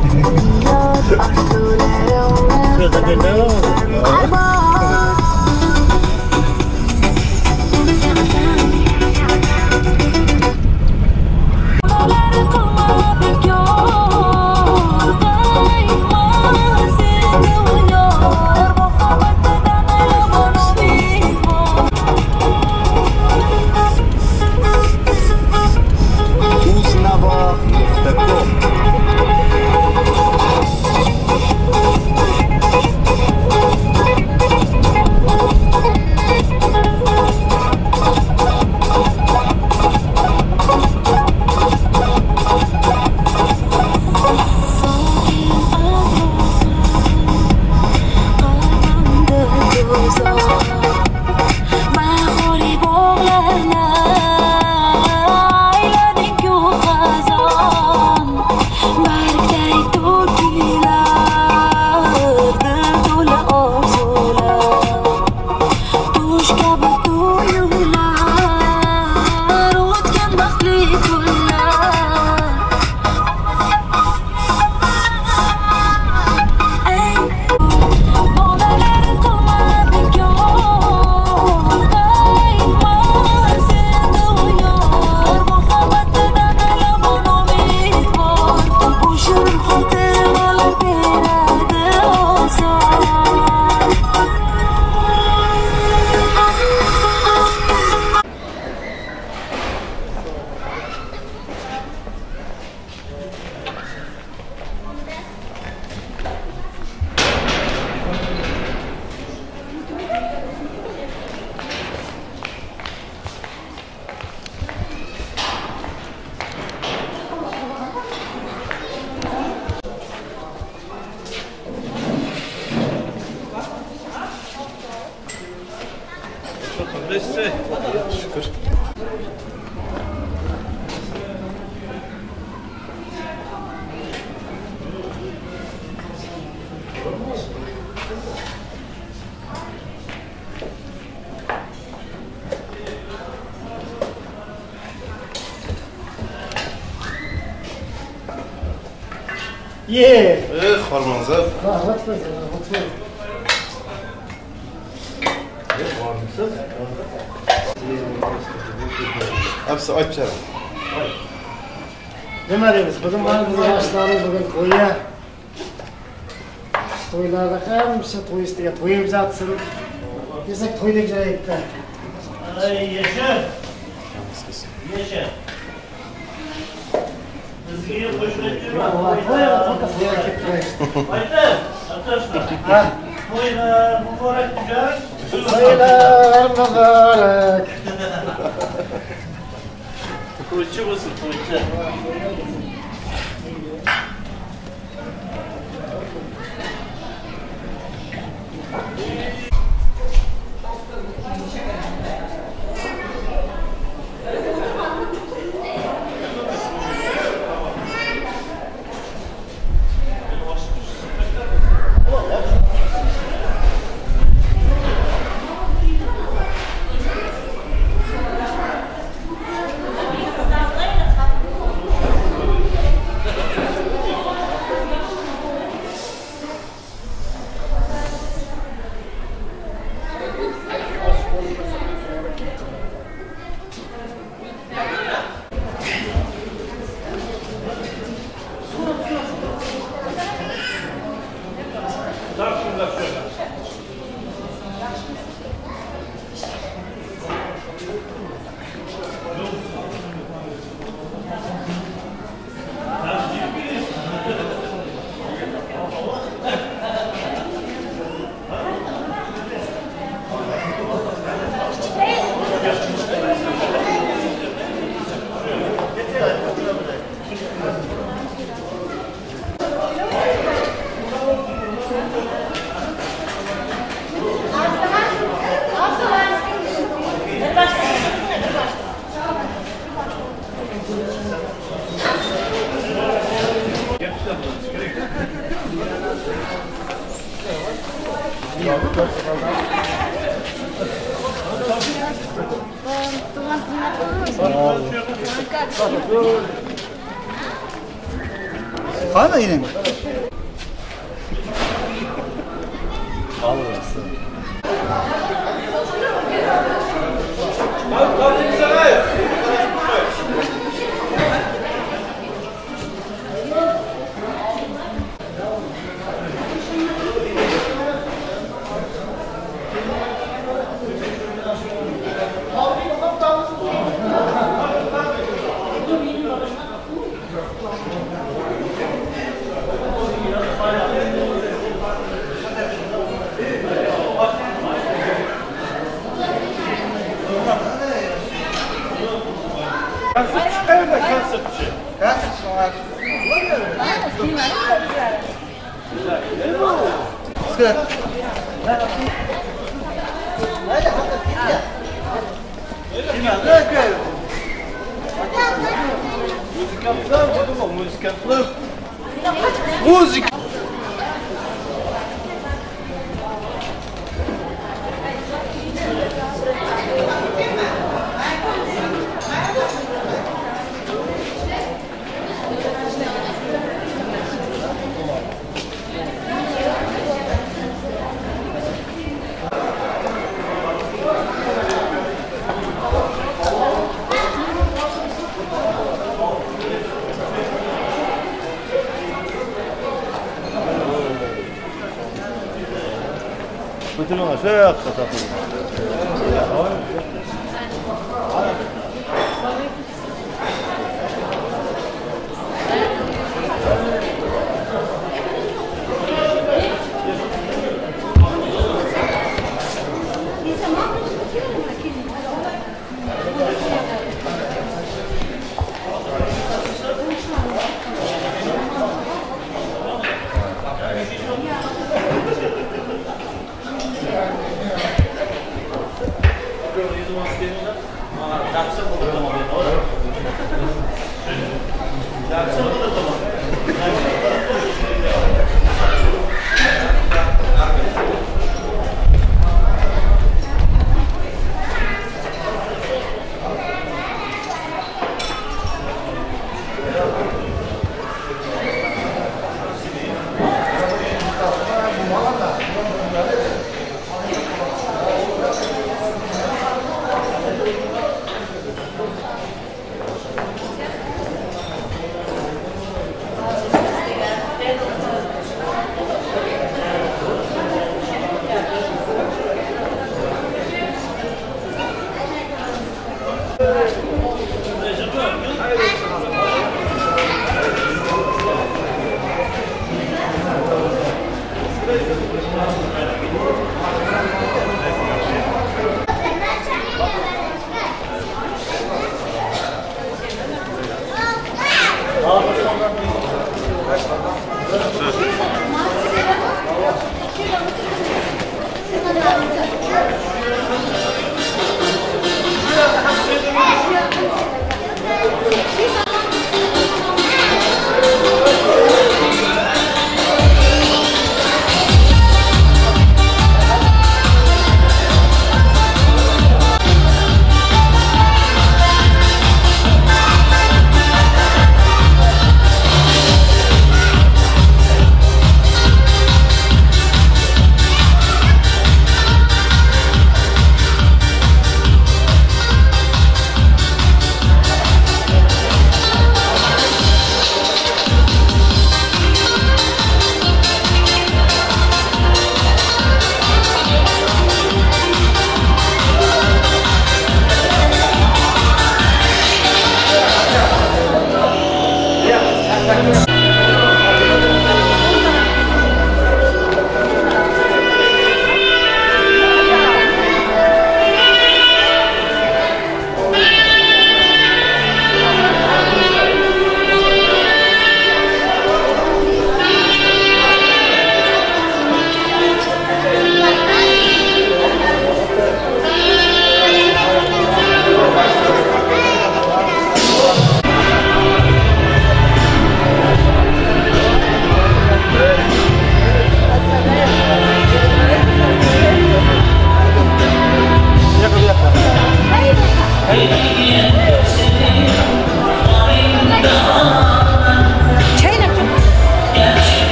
Uznavo.com. Ye. Hormonza. Rahmat bo'lsin, rahmat bo'lsin. Bormisiz? Hepsi açar. Nima deymiz? Bugun mana biz yoshlarimiz bugun to'yga. To'ylarda hamisha to'y ustiga to'yib yotsin. Desak to'ydek joyda. Ay yasha. Yasha. Bizga qo'shilib Ha? To'ylar muborak tugar. To'ylar muborak. To'ychi bo'lsin, to'ychi. Qani inim? Muzika. Thank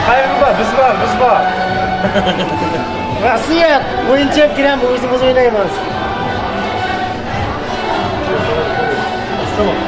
Qayg'urma, biz bor, biz bor. Rossiya o'yinchi ham kiramiz, o'zimiz o'ynaymiz. Tamam.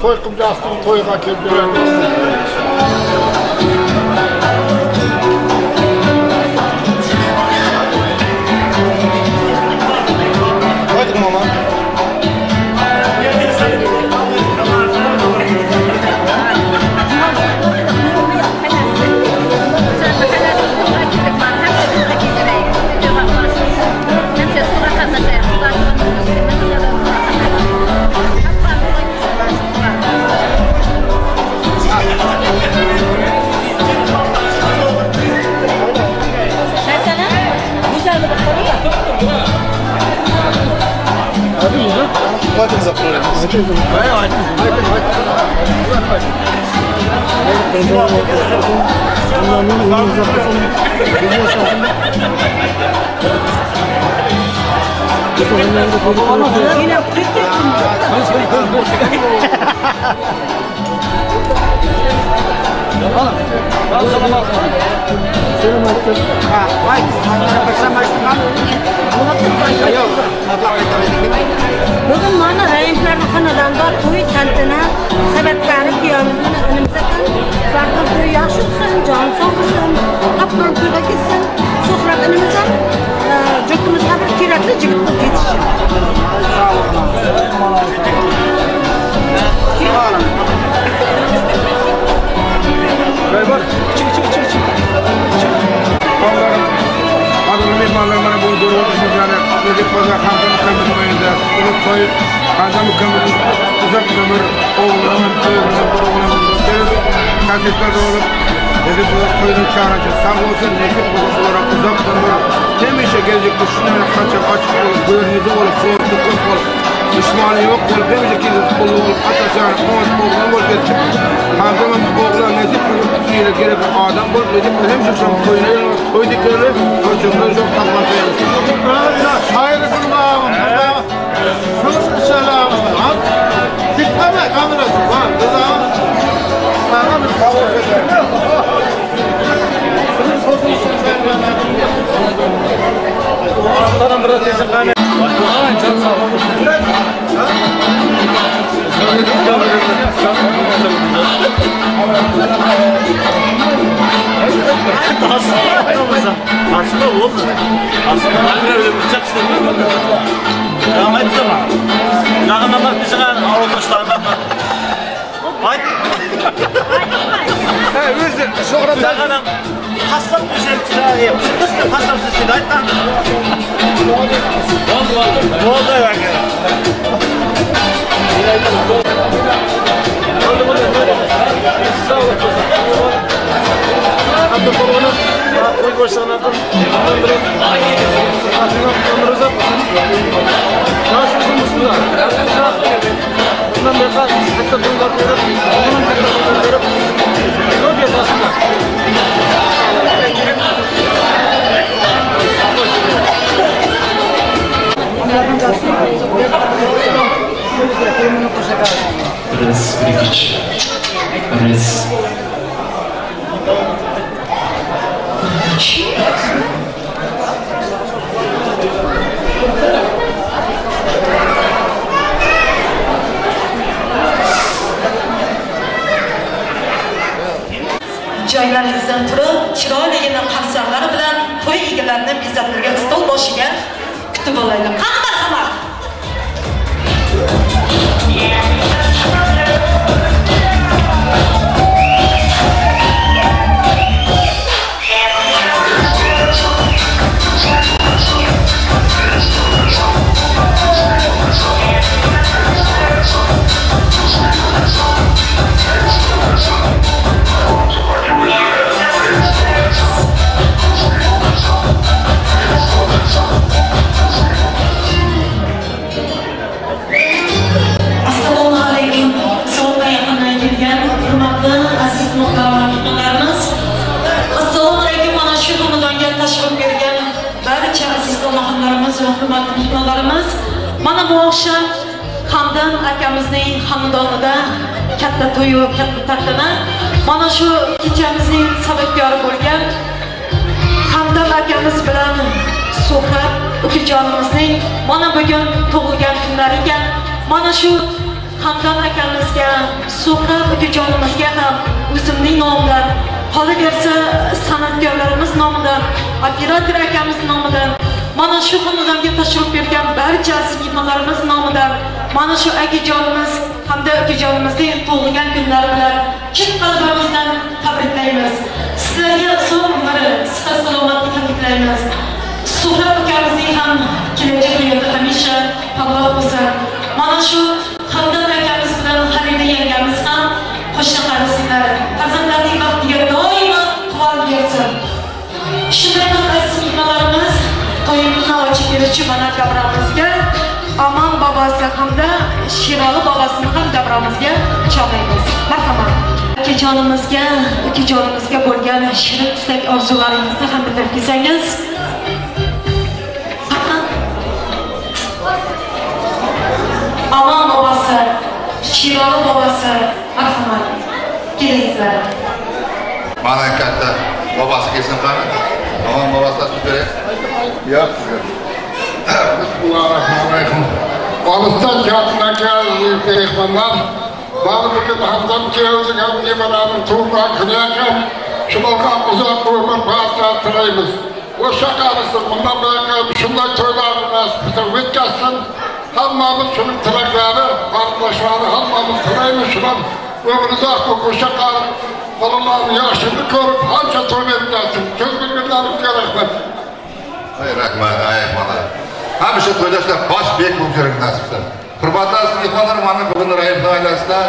To'y qilib jassin, to'yga kelib beradi. Qo'ydik mama. Bugün mana Rayimlarning xonadonida to'y tantana sabablari kuyovimiz bilan inimiz ekan. Barqar to'y yaxshi o'tsin, jon sog' bo'lsin, qapqon to'yga ketsin. Suhrat inimiz ham yurtimizga bir kerakli jigit bo'lib yetishsin. Qadrli mehmonlar, mana bu ko'rib o'tirishimiz, Recep Pazar Xantam o'yinda ulug' to'y, Xantam ukamizning uzoq umr, o'g'lim, to'yimizni bir o'g'lim takliflarda bo'lib, Recep Pazar to'yini chaqirchi sog' bo'lsin, nechib bo'lsin, bular uzoq umr, hamisha kelajakda shunday qancha ochiq bo'lib, go'rnizi bo'lib, qo'rqib ko'p bo'lib, Dushmani yo'q bo'lib, hemisha kelib qo'lib, otasi o'g'li bo'lib ketsin. Hamdam o'g'li nasib qilib, kerak odam bo'lib, nasib qilib, hemisha shu to'yni to'ydik ko'rib, to'ychimlar yo'q topmasa. Hayır kurban. Şu selam. Tipleme kamerası var. Sana bir kavga eder. Aslanım biraz tezin kaynağı. Aslında oldu. Aslında bıçak istemiyorum. Ya aytsana. Yağına dışına avludaşlarına. Ayt. He, özü Şohrat ağanım kasap güzel çırağı. Kasap sesini ayttan. Oldu yani. Sağ olun. Res Brigic. Res. Joylaringizdan turib, chiroyligina qarsaklar bilan to'y egalarini bezatilgan stol boshiga kutib olaylik. Qani marhamat. Assalomu alaykum. So'nggi yaqindan kelgan hurmatli aziz muhtaram. Assalomu alaykum. Mana shu xonadonga tashrif buyurgan barcha aziz onaxonlarimiz va hurmatli mehmonlarimiz. Mana bu oqshom Hamdam akamizning xonadonida katta to'y va katta tantana. Mana shu kechamizning sababkori bo'lgan Hamdam akamiz bilan Suhrat ukajonimizning mana bugun tug'ilgan kunlari ekan. Mana shu Hamdam akamizga, Suhrat ukajonimizga ham o'zimning nomimdan, qolaversa san'atkorlarimiz nomidan, operator akamiz nomidan, mana shu xonadonga tashrif buyurgan barcha aziz mehmonlarimiz nomidan mana shu akajonimiz hamda ukajonimizning tug'ilgan kunlari bilan chin qalbimizdan tabriklaymiz. Sizlarga uzoq umr, sihat salomatlik tilaymiz. Suhrat ukamizning ham kelajak hayoti hamisha porloq bo'lsin. Mana shu Hamdam akamiz bilan Halida yangamiz ham qo'shni qarisinlar. Farzandlarning baxtiga doimo quvonib bersin. Shunday qilib aziz mehmonlarimiz, to'yimizni ochib beruvchi mana davramizga Aman bobosi hamda Shiroli bobosini ham davramizga chaqiramiz. Marhamat. Akajonimizga, ukajonimizga bo'lgan shirin istak orzularingizni ham bildirib kelsangiz. Aman bobosi, Shiroli bobosi, marhamat. Kelingizlar. Mana katta bobosi kelsin qani. Aman bobosi so'z beray. Yo'q sizga. Bismillahirrahmanirrahim. Olisdan yaqindan kelgan mehmonlar, mana bugun Hamdam kuyovning ham nevaramiz tug'ilgan kuni ekan. Shularga uzoq umr baxt tilaymiz. O'sha qarisin, bundan buyoq shunday to'ylarni nasib qilsin, o'tkazsin. Hammamiz shuning tilaklari, qarindoshlari hammamiz tilaymiz. Shular umr uzoq o'sha qarib, bolalarni yoshini ko'rib, hamsha to'y o'tkazsin. Ko'z bilganlarimizga rahmat. Ay rahmat, ay bola. Hamisha to'yda bosh bek bo'lib yuring nasib qilsin. Hurmatli aziz mehmonlar, mana bugun Raimov oilasida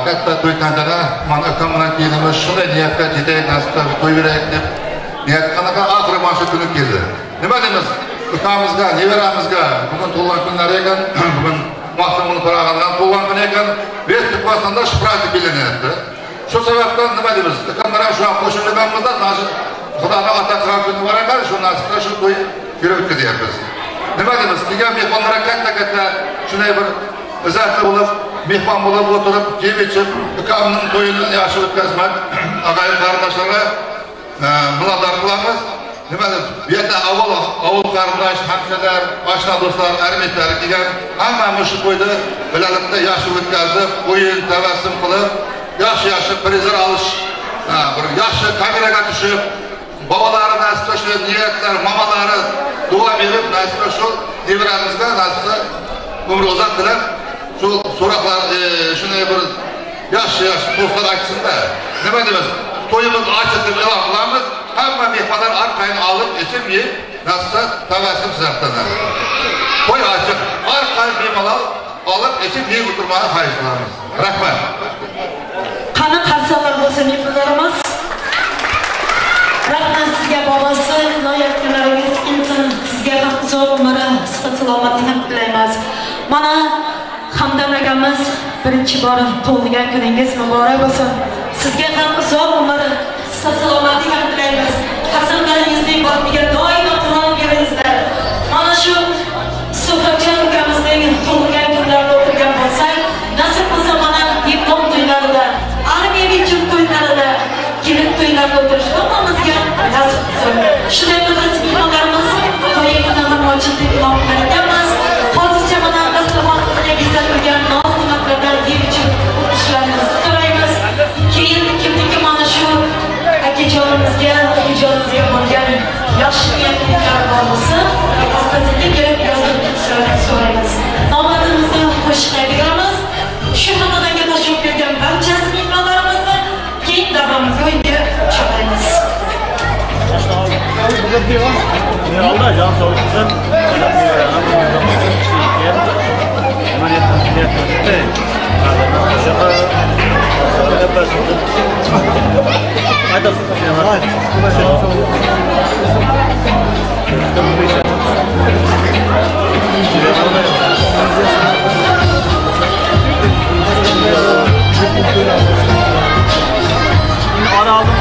katta to'y tantana, mana ukam bilan kelinimiz shunday niyatda jetaylik nasib qilsa to'y beraylik deb niyat qanaqa oxiri mana shu kuni keldi. Nima deymiz? Ukamizga, nevaramizga bugun tug'ilgan kunlari ekan, bugun Maxtumquli Pirog'andan tug'ilgan kuni ekan, Весь Turkmanistonda shu праздник belgilanadi. Shu sababdan nima deymiz? Ukamlar ham shu qo'shilganimizda, значит, Xudoni ata qilgan kuni bor ekan, shu nasibda shu to'y yurib o'tkazyapmiz. Nima deymiz? Kelgan mehmonlarga katta-katta shunday bir izzatli bo'lib, mehmon bo'lib o'tirib, yeb ichib, ukamning to'yini yaxshi o'tkazmak, ag'ayin qarindoshlarga minnatdor qilamiz. Nima deymiz? Bu yerda avval qarindosh, hamshiralar, oshna do'stlar, armetlar kelgan, hammamiz shu to'yni bilalikda yaxshi o'tkazib, o'yin, tabassum qilib, yaxshi-yaxshi prizlar olish, bir yaxshi kameraga tushib, bobolari nasibda shu niyatlar, mamalari duo berib, nasibda shu nevaramizga nasibda umr uzoq tilab, shu so'roqlar shunday bir yaxshi-yaxshi to'stlar aytsin-da. Nima deymiz? To'yimiz ochiq deb e'lon qilamiz. Hamma mehmonlar arqayin olib, ichib, yeb, nasibda tabassum sizlardan. To'y ochiq, arqayin bemalol olib, ichib, yeb o'tirmani xohish qilamiz. Rahmat. Qani qarsalar bo'lsa mehmonlarimiz. Rahmat sizga bobosi, loyiq kunlaringiz kelsin. Sizga ham uzoq umr, sihat salomatlik ham tilaymiz. Mana Hamdam akamiz birinchi bor tug'ilgan kuningiz muborak bo'lsin. Sizga ham uzoq umr, sihat salomatlik ham tilaymiz. Farzandlaringizning baxtiga doimo quvonib yuringizlar. Mana shu Suhrobjon ukamizning tug'ilgan kunlarida o'tirgan bo'lsak, nasib bo'lsa mana diplom to'ylarida, armiya bichim to'ylarida, kelin to'ylarida o'tirish hammamizga nasib qilsin. Shunday qilib mehmonlarimiz to'yimizni ham ochiq deb e'lon qilar ekanmiz. Hozircha mana dasturxonimizga bezatilgan noz-ne'matlardan yeb ichib o'tirishlaringizni so'raymiz. Keyin kimniki mana shu akajonimizga, opajonimizga bo'lgan yaxshi niyatlar bor bo'lsa, asta-sekin kelib yozib ketishlarini so'raymiz. Navbatimizni qo'shiqqa beramiz. Shu xonadonga tashrif buyurgan barcha mehmonlarimizni keyin davramizga o'yinga chaqiramiz. Allah can sağlık olsun. Ara aldım.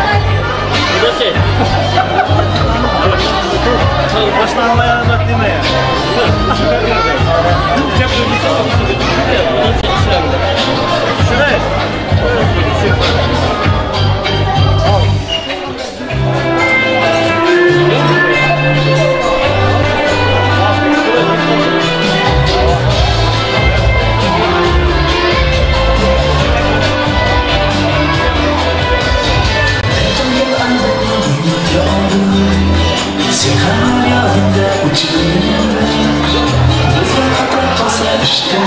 Bu da şey. Başlanmaya bak değil mi ya? Şuraya. Sen har yodimda uchib, bizga xato qolsa ishda.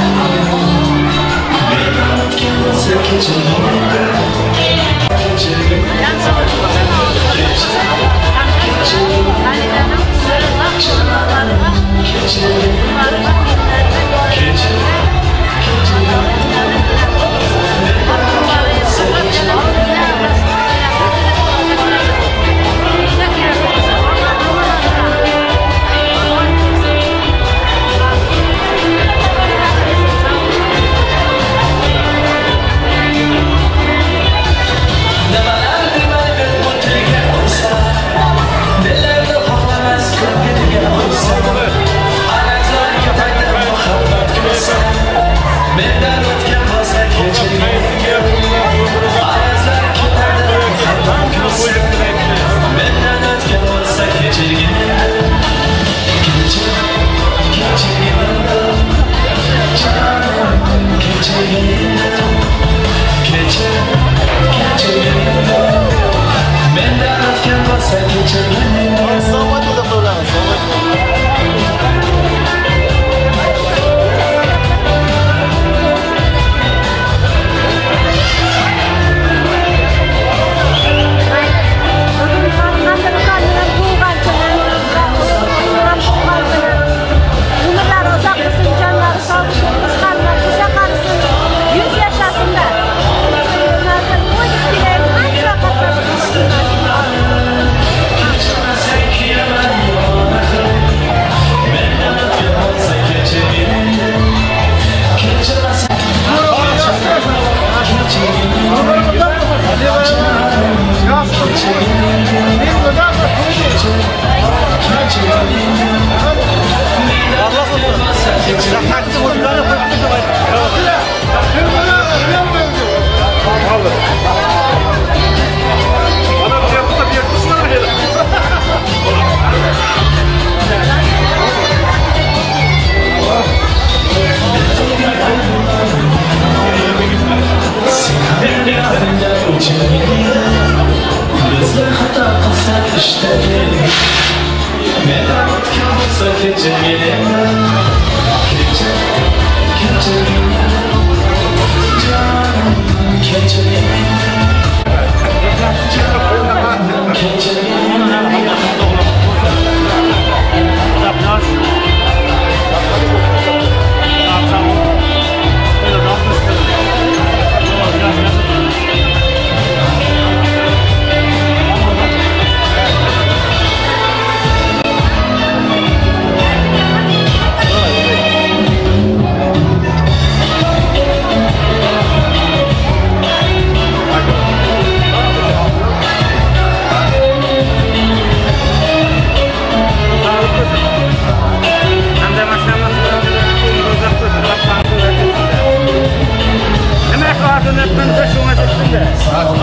Kechir meni, kechir, kechir meni, jonim, kechir meni, jonim, kechir meni.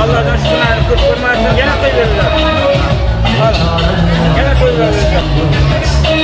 Allah'tan şükürler, kurtulmasın, gene koyuyorlar. Gene koyuyorlar. Men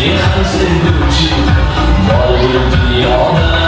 Men ham sevguvchi bor bu dunyoda.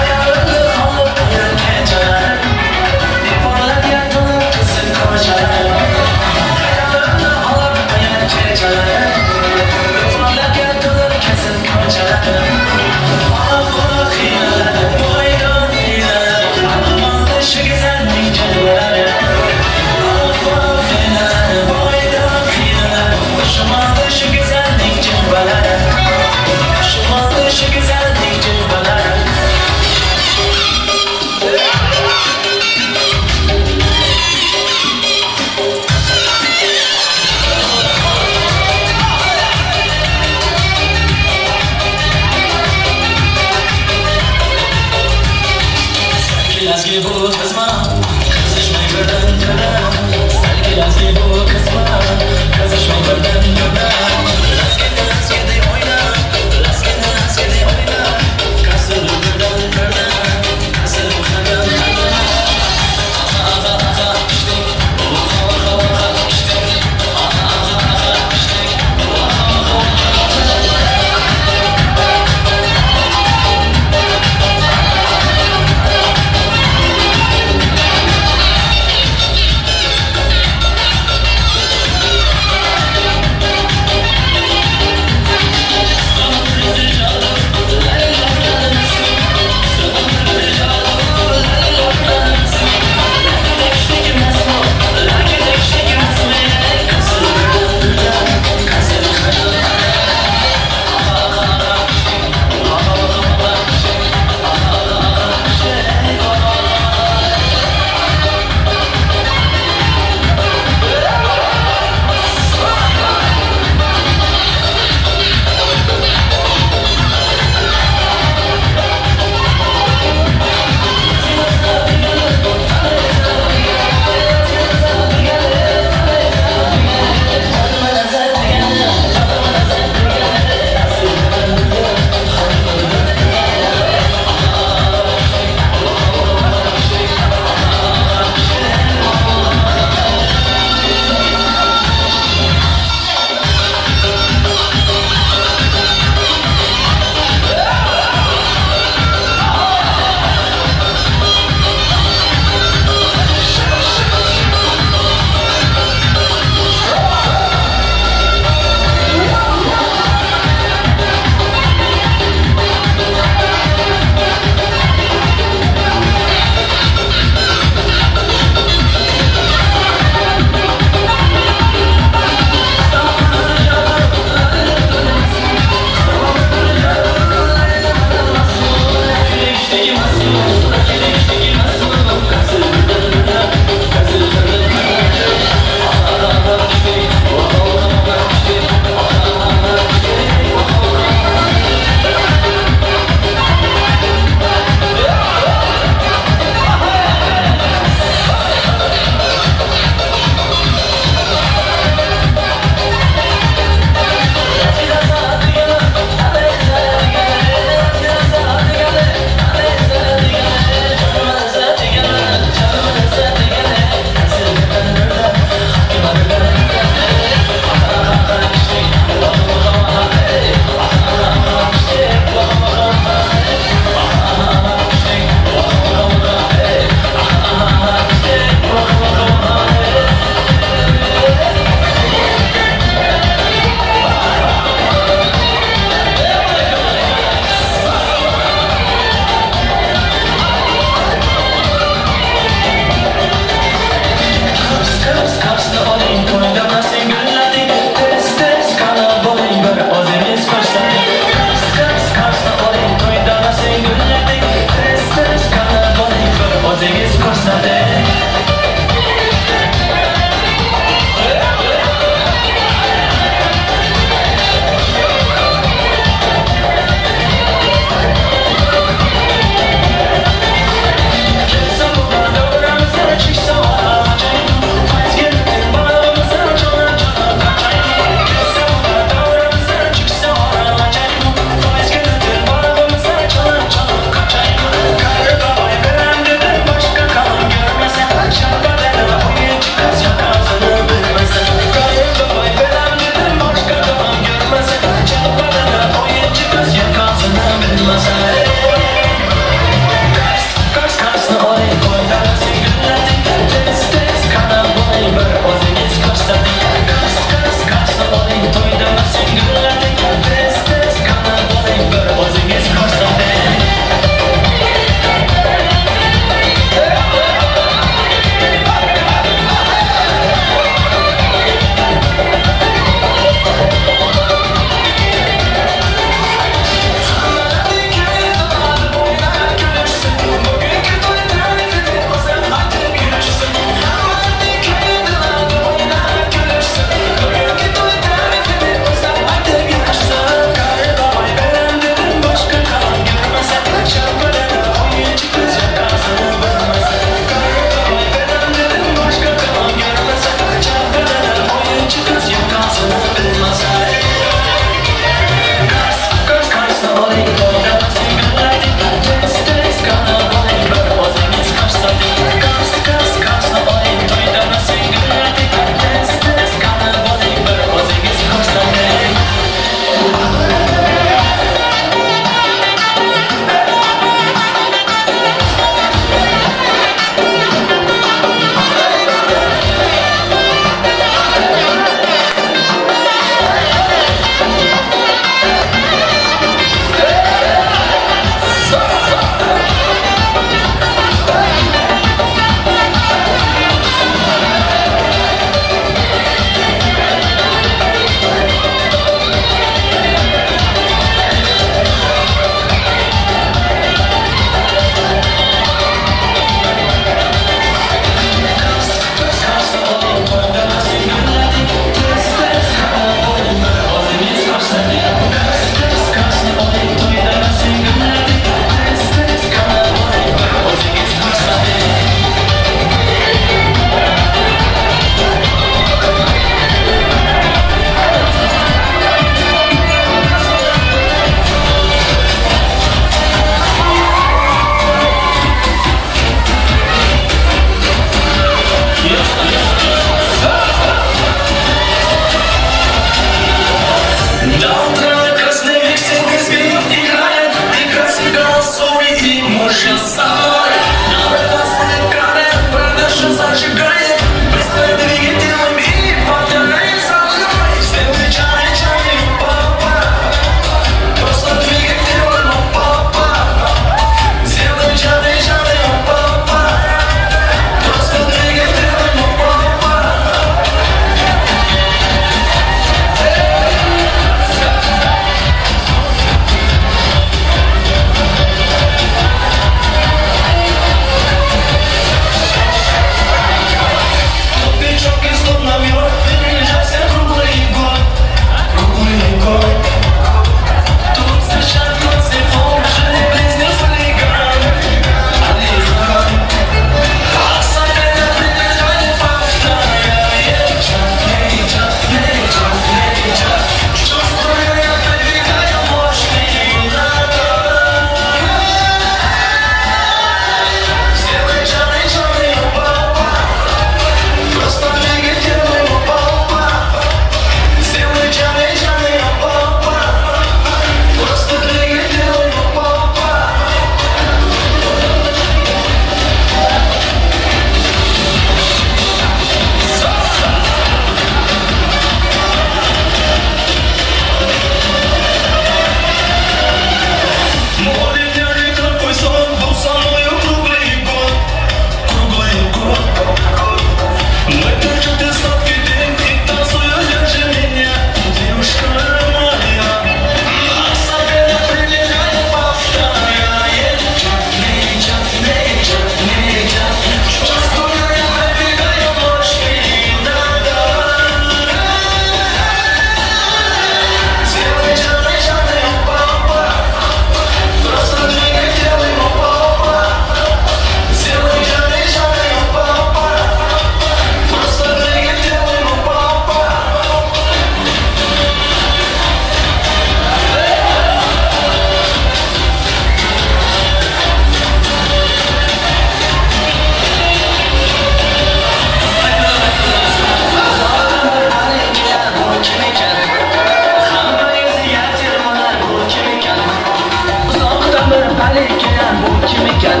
Kelar bu kim ekan?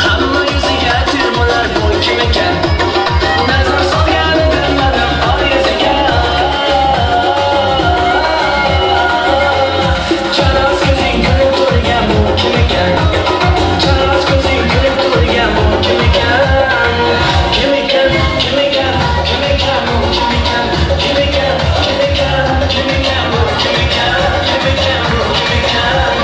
Hamma yuziga termular bu kim ekan? Nazar solgani bilmadim oy yuziga. Charas ko'zing kulib turgan bu kim ekan? Charas ko'zing kulib turgan bu kim ekan? Kim ekan? Kim ekan? Kim ekan bu kim ekan? Kim ekan? Kim ekan? Kim ekan bu kim ekan? Kim ekan bu kim ekan?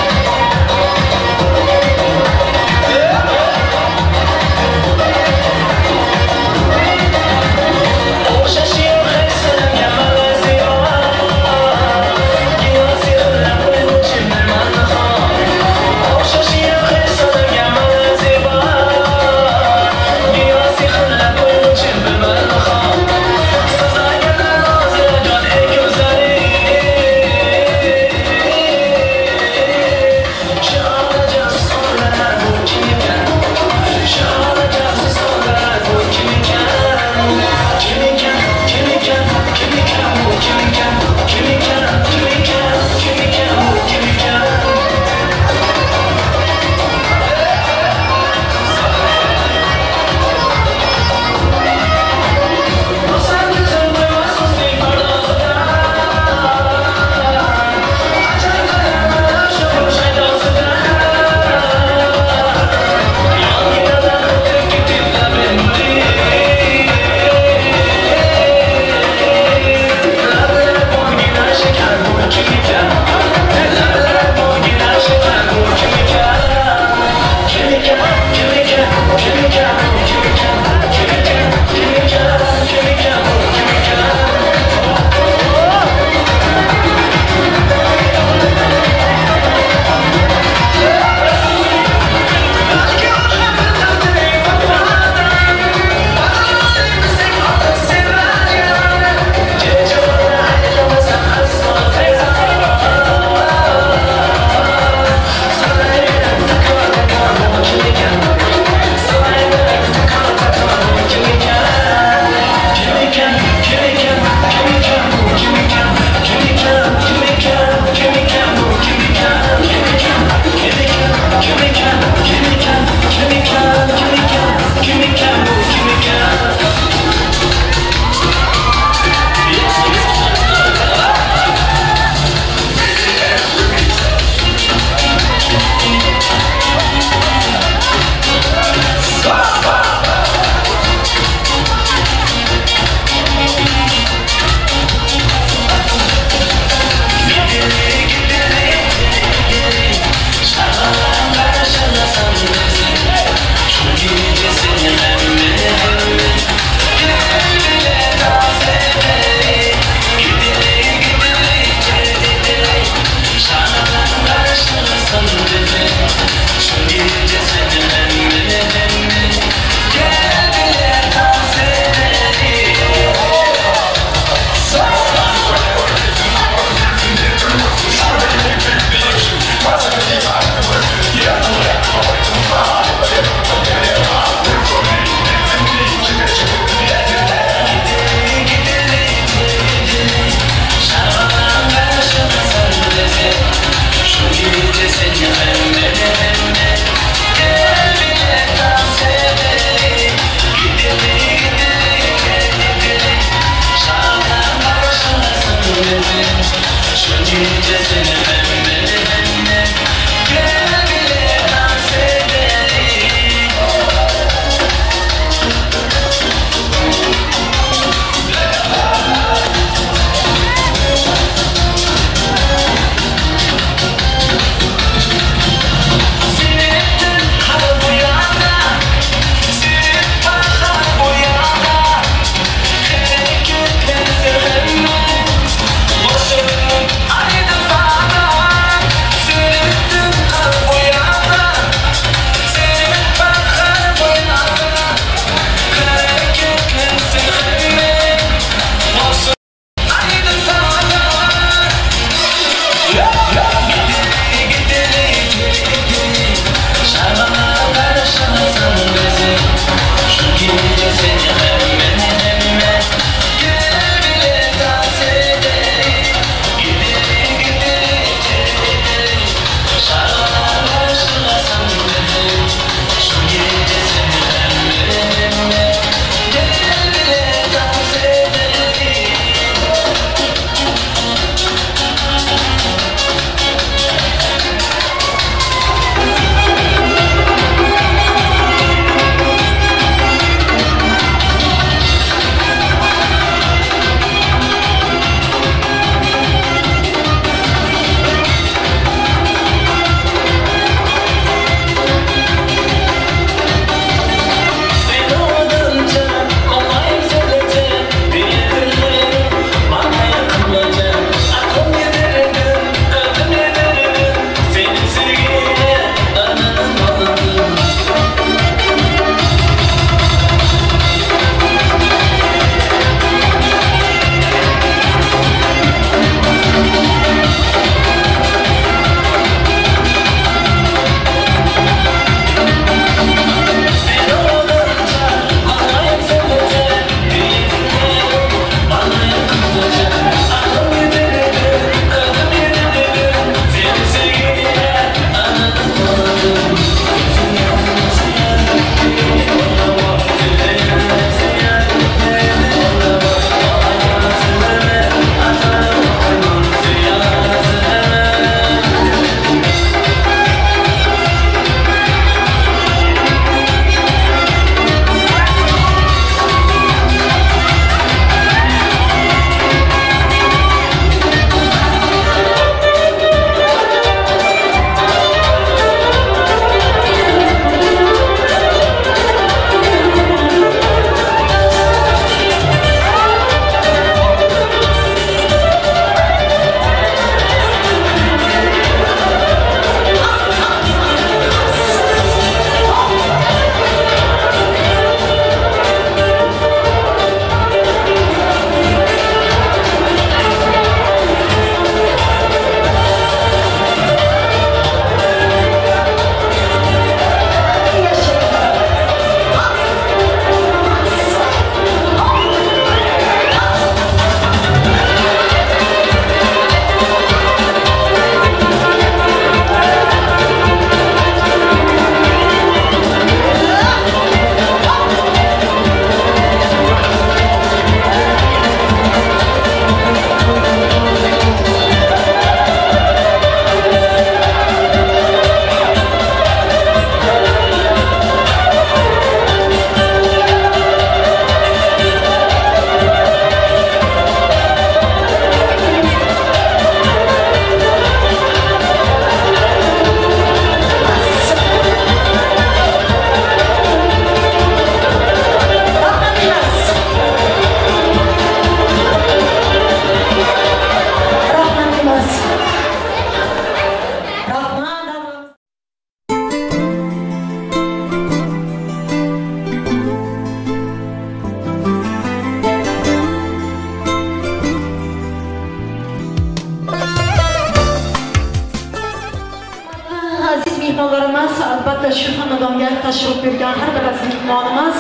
mehmonlarimiz, albatta shu xonadonga tashrif buyurgan har bir aziz mehmonimiz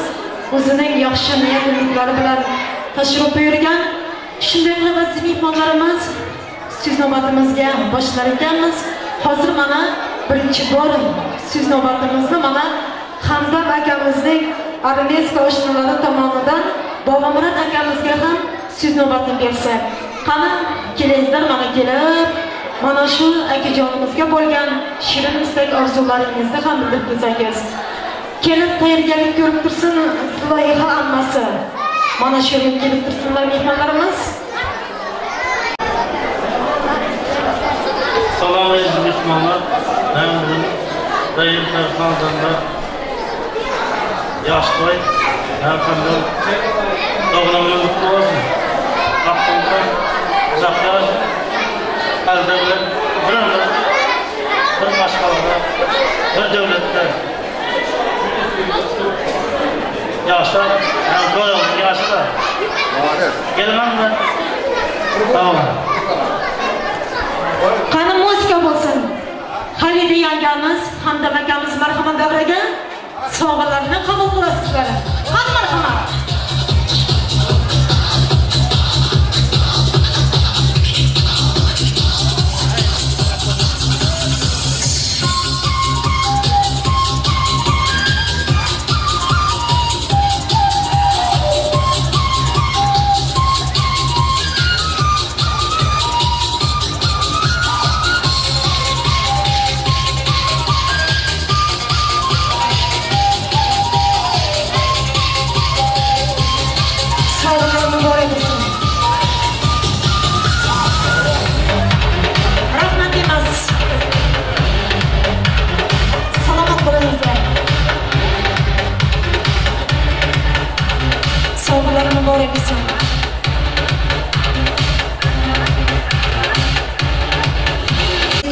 o'zining yaxshi niyat umidlari bilan tashrif buyurgan. Shunday qilib aziz mehmonlarimiz, so'z navbatimizga boshlar ekanmiz. Hozir mana birinchi bor so'z navbatimizni mana Hamdam akamizning armeyskiy oshnalari tomonidan Bobomurod akamizga ham so'z navbatini bersak. Qani kelingizlar, mana kelib mana shu akajonimizga bo'lgan shirin istak orzularingizni ham bildirib ketsangiz. Kelib tayyorgarlik ko'rib tursin loyiha ammasi. Mana shu yerga kelib tursinlar mehmonlarimiz. Salom aziz mehmonlar. Men bugun dayim xonadonda yosh to'y, hamdam o'g'limni qutlu bo'lsin. Baxtli, uzoq yosh, qalbi bilan bir mashg'ulada, bir davlatda yoshlar, ham yoshlar. Kelmanmi? Tamam. Qani muzika bo'lsin. Xalida yangamiz, Hamdam akamiz marhamat davraga sovg'alarni qabul qilasizlar. Qani marhamat.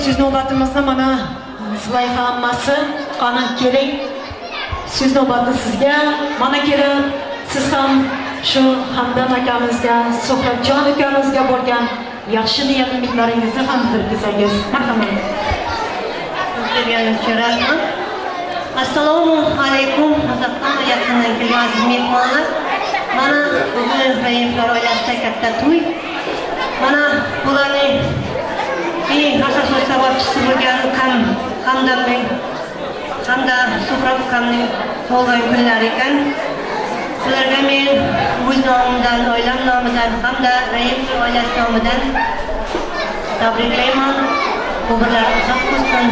So'z navbatimizni mana Zulayha ammasi, qani keling. So'z navbati sizga. Mana kelib siz ham shu Hamdam akamizga, Suhratjon ukamizga bo'lgan yaxshi niyat umidlaringizni ham bildirib ketsangiz. Marhamat. Rahmat. Assalomu alaykum, uzoqdan va yaqindan kelgan aziz mehmonlar. Mana bugun Raimlar oilasida katta to'y. Mana bularning eng asosiy sababchisi bo'lgan ukam Hamdamning hamda Suhrob ukamning tug'ilgan kunlari ekan. Ularga men o'z nomimdan, oilam nomidan hamda Raimlar oilasi nomidan tabriklayman. Umrlari uzoq bo'lsin,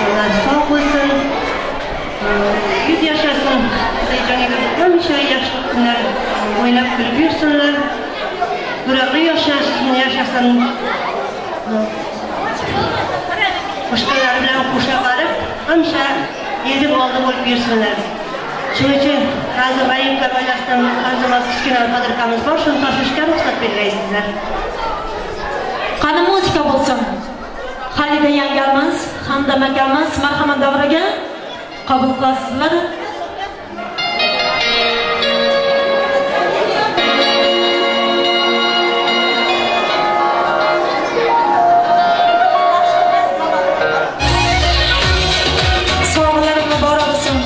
ular sog' bo'lsin, yuz yashasin, hamisha yaxshi kunlar o'ynab kulib yursinlar, yurakli yashasin, boshqalar bilan qo'sha qarib, hamisha elning oldi bo'lib yursinlar. Shuning uchun hozir Raimlar oilasidan arzimas kichkina podarkamiz bor, shuni topshirishga ruxsat bergaysizlar. Qani muzika bo'lsin. Xalida yangamiz, Hamdam akamiz marhamat davraga qabul qilasizlar. Sovg'alar muborak bo'lsin.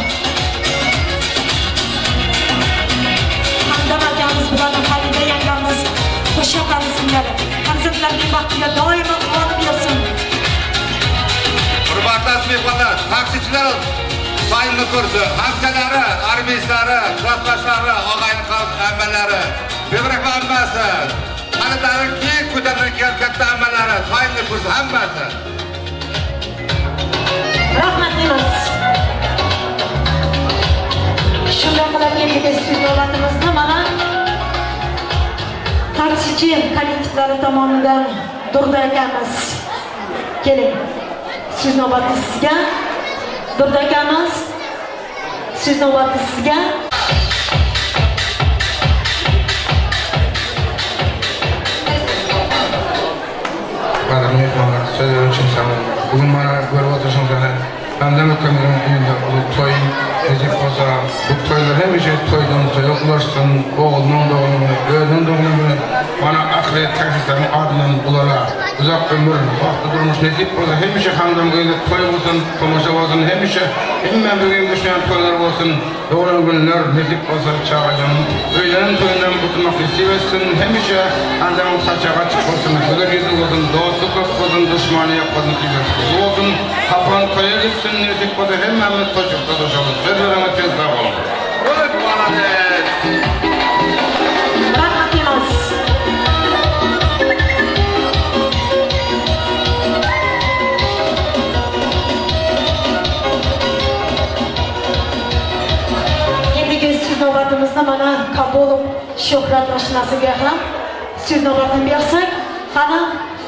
Hamdam akamiz bilan Xalida yangamiz qo'sha qarisinlar. Farzandlarning baxtiga doimo quvonib yursin. Hurmatli mehmonlar, taksichilar to'yni ko'rsin, hamkalari, armiystlari, klassdoshlari, og'ayni ammalari, bevrak hammasi, xaridorlar keng ko'targan katta ammalari, to'yni ko'rsin hammasi. Rahmat deymiz. Shunday qilib endigi so'z navbatimizni mana taksichi kollektivlari tomonidan Durdi akamiz. Keling. So'z navbati sizga. Durdi akamiz, so'z navbati sizga. Qadrli mehmonlar, sizlar uchun salom. Bugun mana ko'rib o'tirishingizlar, Hamdam ukamizning uyida ulug' to'y, Recep bo'lsa, bu to'ylar hamisha to'ydan to'yga ulashsin, o'g'ilning tug'ilgan, o'zining tug'ilgan. Mana ahli takliflarning adından bulara uzak ömür, baxtlı durmuş nesip olsa, hemişe Hamdam köyünde toy olsun, tomosha olsun, hemişe hemen bugün düşen toylar olsun, doğru günler nesip olsa çağıracağım. Öğlenin toyundan kurtulmak nesip etsin, hemişe Hamdam'ın saçağı açık olsun, güler yüzlü olsun, dostluk olsun, düşmanı yapmasın, kızı olsun, kapan toya gitsin, nesip olsa hemen bir çocukta doşalım. Sözlerime tez sağ olun. Navbatimizda mana Kabulov Shuhrat oshnasiga ham so'z navbatini bersak, qani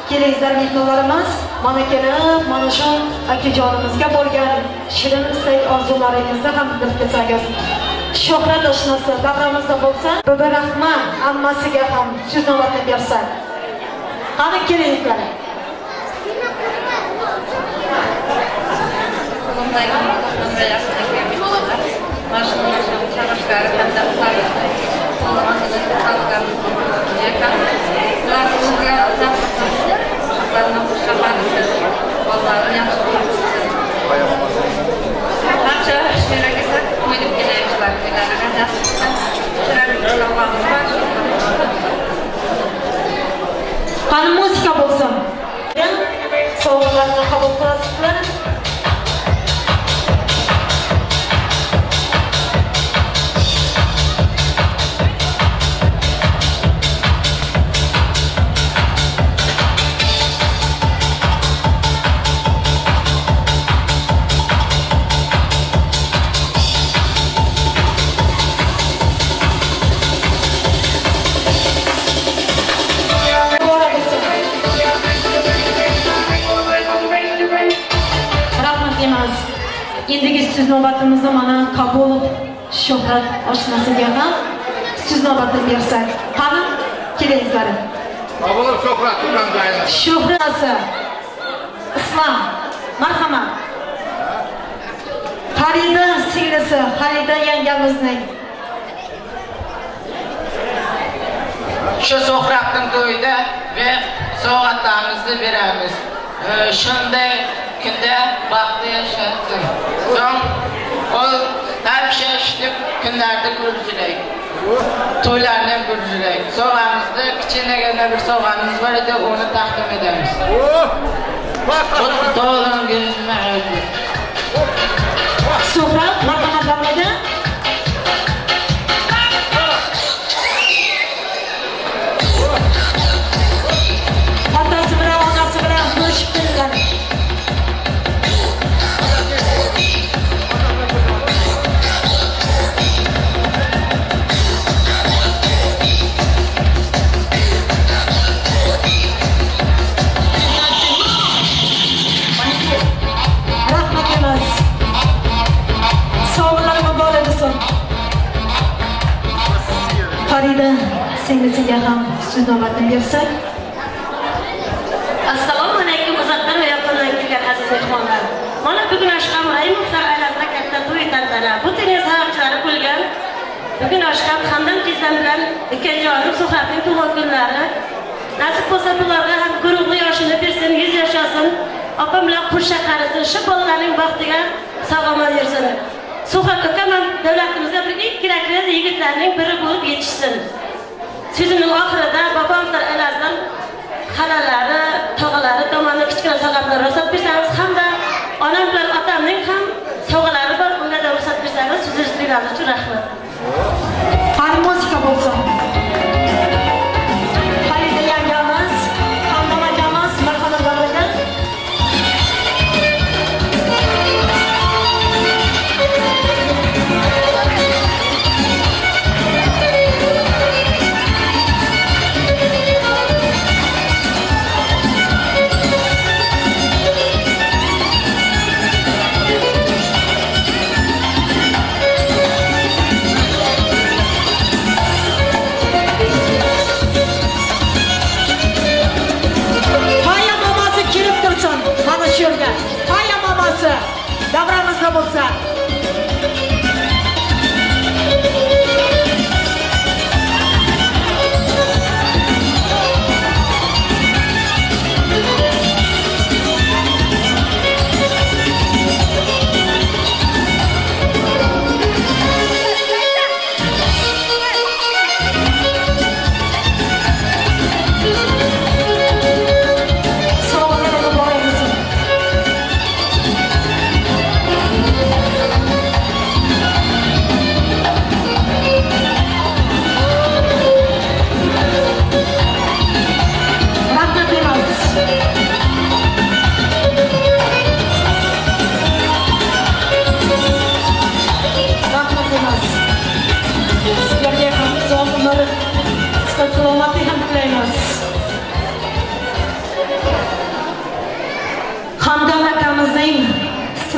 kelingizlar mehmonlarimiz, mana kelib mana shu akajonimizga bo'lgan shirin istak orzularingizni ham bildirib ketsangiz. Shuhrat oshnasi davramizda bo'lsa, Bibi Rahma ammasiga ham so'z navbatini bersak. Qani kelingizlar. Çalışları hem de Qani muzika bo'lsin. Sovg'alarni qabul qilasizlar. Endigi so'z navbatimizda mana Kabulov Shuhrat oshnasiga ham so'z navbatini bersak. Qani kelingizlar. Kabulov Shuhrat Shuhrati Islom, marhamat. Farida singlisi, Farida yangamizning. Shu Suhratning to'yida ve sovg'atlarimizni beramiz. Shunday kunda baxtli yashasin. So'ng o hamisha eshitib kunlarda ko'rishdik. To'ylarni ham ko'rishdik. Sovg'amizni kichkinagina bir sovg'amiz bor edi, uni taqdim etamiz. Suhrat, marhamat davraga. Otasi bilan, onasi bilan ko'rishib turgan. Farida singlisiga ham so'z navbatini bersak. Assalomu alaykum uzoqdan va yaqindan kelgan aziz mehmonlar. Mana bugun Oshqam Raimovlar oilasida katta to'y tantana. Bu to'yning sababchilari bo'lgan bugun Oshqam Hamdam tezam bilan ukajonim Suhratning tug'ilgan kunlari. Nasib bo'lsa bularga ham guruhli yoshini bersin, 100 yashasin. Opam bilan qo'sha qarisin, shu bolalarning baxtiga sog'-omon yursin. Suhrat ukam ham davlatimizga bir eng kerakli yigitlarning biri bo'lib yetishsin. So'zimning oxirida bobomlar oilasidan xalalari, tog'alari tomonidan kichkina sovg'alar ruxsat bersangiz hamda onam bilan otamning ham sovg'alari bor, unga da ruxsat bersangiz so'zingizni tinglaganingizga uchun rahmat. Qani muzika bo'lsin. Farida yangamiz, Hamdam akamiz, marhamat davraga. Paya mamasi davramizda bo'lsa.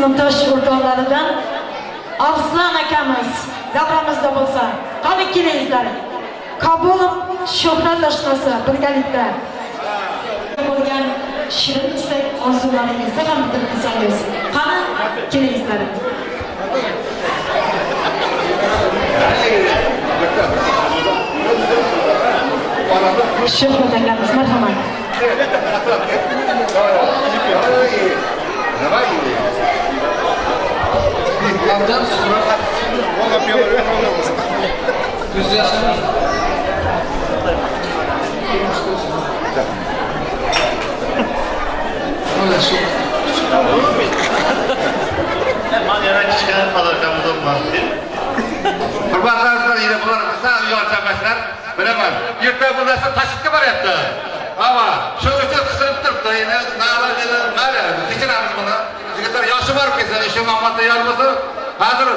Sinfdosh o'rtoqlaridan Arslan akamiz davramizda bo'lsa, qani kelingizlar. Kabulov Shuhrat oshnasi birgalikda bo'lgan shirin istak orzularingizni ham bildirsangiz, qani kelingizlar. Shuhrat akamiz, marhamat. Hurmatli azizlar, yine bular sal yordamlaşlar. Bilaman, erta bu narsa Toshkentga boryapti. Ammo shuning uchun qisilib turibdi. Endi na'lar mayli, kechiramiz buni. Yigitlar yoshi borib ketsa, ishi Muhammadda yor bo'lsa, hozir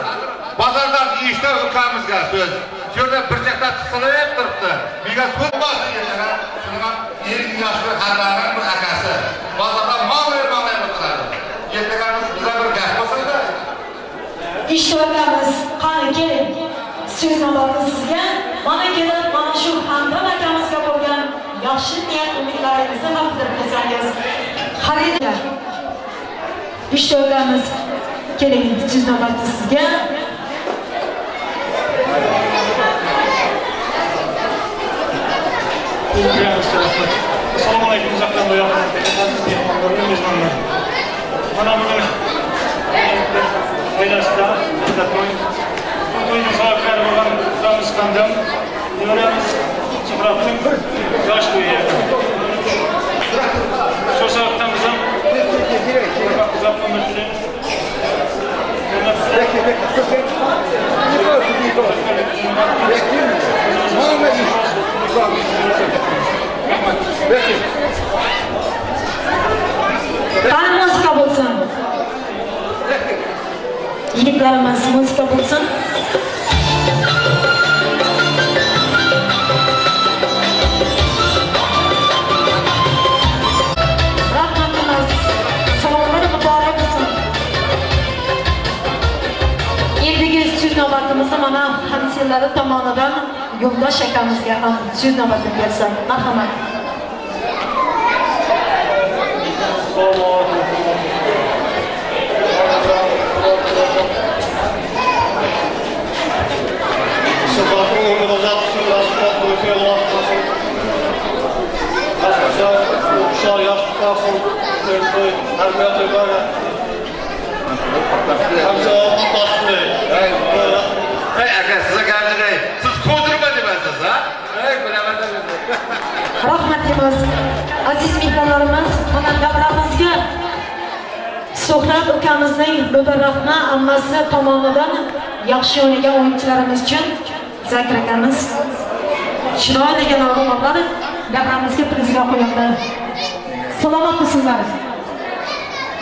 bozordan yeyishda ukamizga so'z. Shu yerda burchakda qisilib turibdi. Menga so'z bo'lsin ertaga. Shuni ham erik yoshli xaridorning bir akasi. Bozordan mol berib o'tiradi. Ertaga bizga bir gap bo'lsa-da. Ishtirokamiz, qani keling. So'z nobati sizga. Mana kelib, mana shu Hamdam akamizga bo'lgan yaxshi niyat umidlaringizni ham bildirib ketsangiz. Xaridlar. Ishtirokamiz, keling, so'z nobati sizga. Assalomu alaykum, uzoqdan buyoqdan aziz mehmonlar va mezbonlar. Mana bugun oilasida katta to'y, bu to'yning sohiblari bo'lgan ukamiz Hamdam, nevaramiz Suhrobning yosh to'yi. Shu sababdan biz ham uzoq umr tilaymiz. Qani muzika bo'lsin. Yigitlarimiz muzika bo'lsin. Rahmatimiz, salomlar muborak bo'lsin. Endigi so'z navbatimizni mana hamsillari tomonidan yo'ldosh akamizga ham so'z navbatini bersak. Marhamat. Ey aka, sizga gapni siz ko'dirma demasiz, ha? Ey, bilaman. Rahmatimiz, aziz mehmonlarimiz, mana davramizga Suhrob ukamizning Mubarrahma ammasi tomonidan yaxshi o'ynagan o'yinchilarimiz uchun Zakir akamiz chiroyli g'oliblar davramizga prizga qo'yildi. Salomat bo'lsinlar.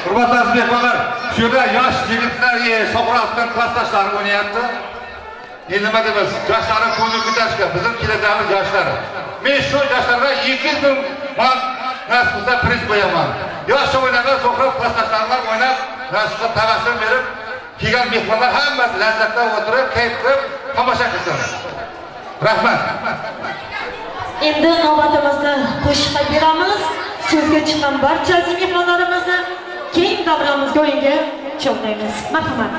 Hurmatli aziz mehmonlar, shu yerda yosh yigitlar Suhrobning klassdoshlari o'ynayapti. Endi nima deymiz? Yoshlarni ko'ngli ko'tarishga, bizim kelajagimiz yoshlar. Men shu yoshlarga 200 ming man nasib qilsa priz qo'yaman. Yosh o'ynagan Suhrob klassdoshlari o'ynab, nasib qilsa tabassum berib, kelgan mehmonlar hammasi lazzatda o'tirib, kayf qilib tomosha qilsin. Rahmat. Endi navbatimizni qo'shiqqa beramiz. So'zga chiqqan barcha aziz mehmonlarimizni keyin davramizga o'yinga chorlaymiz. Marhamat.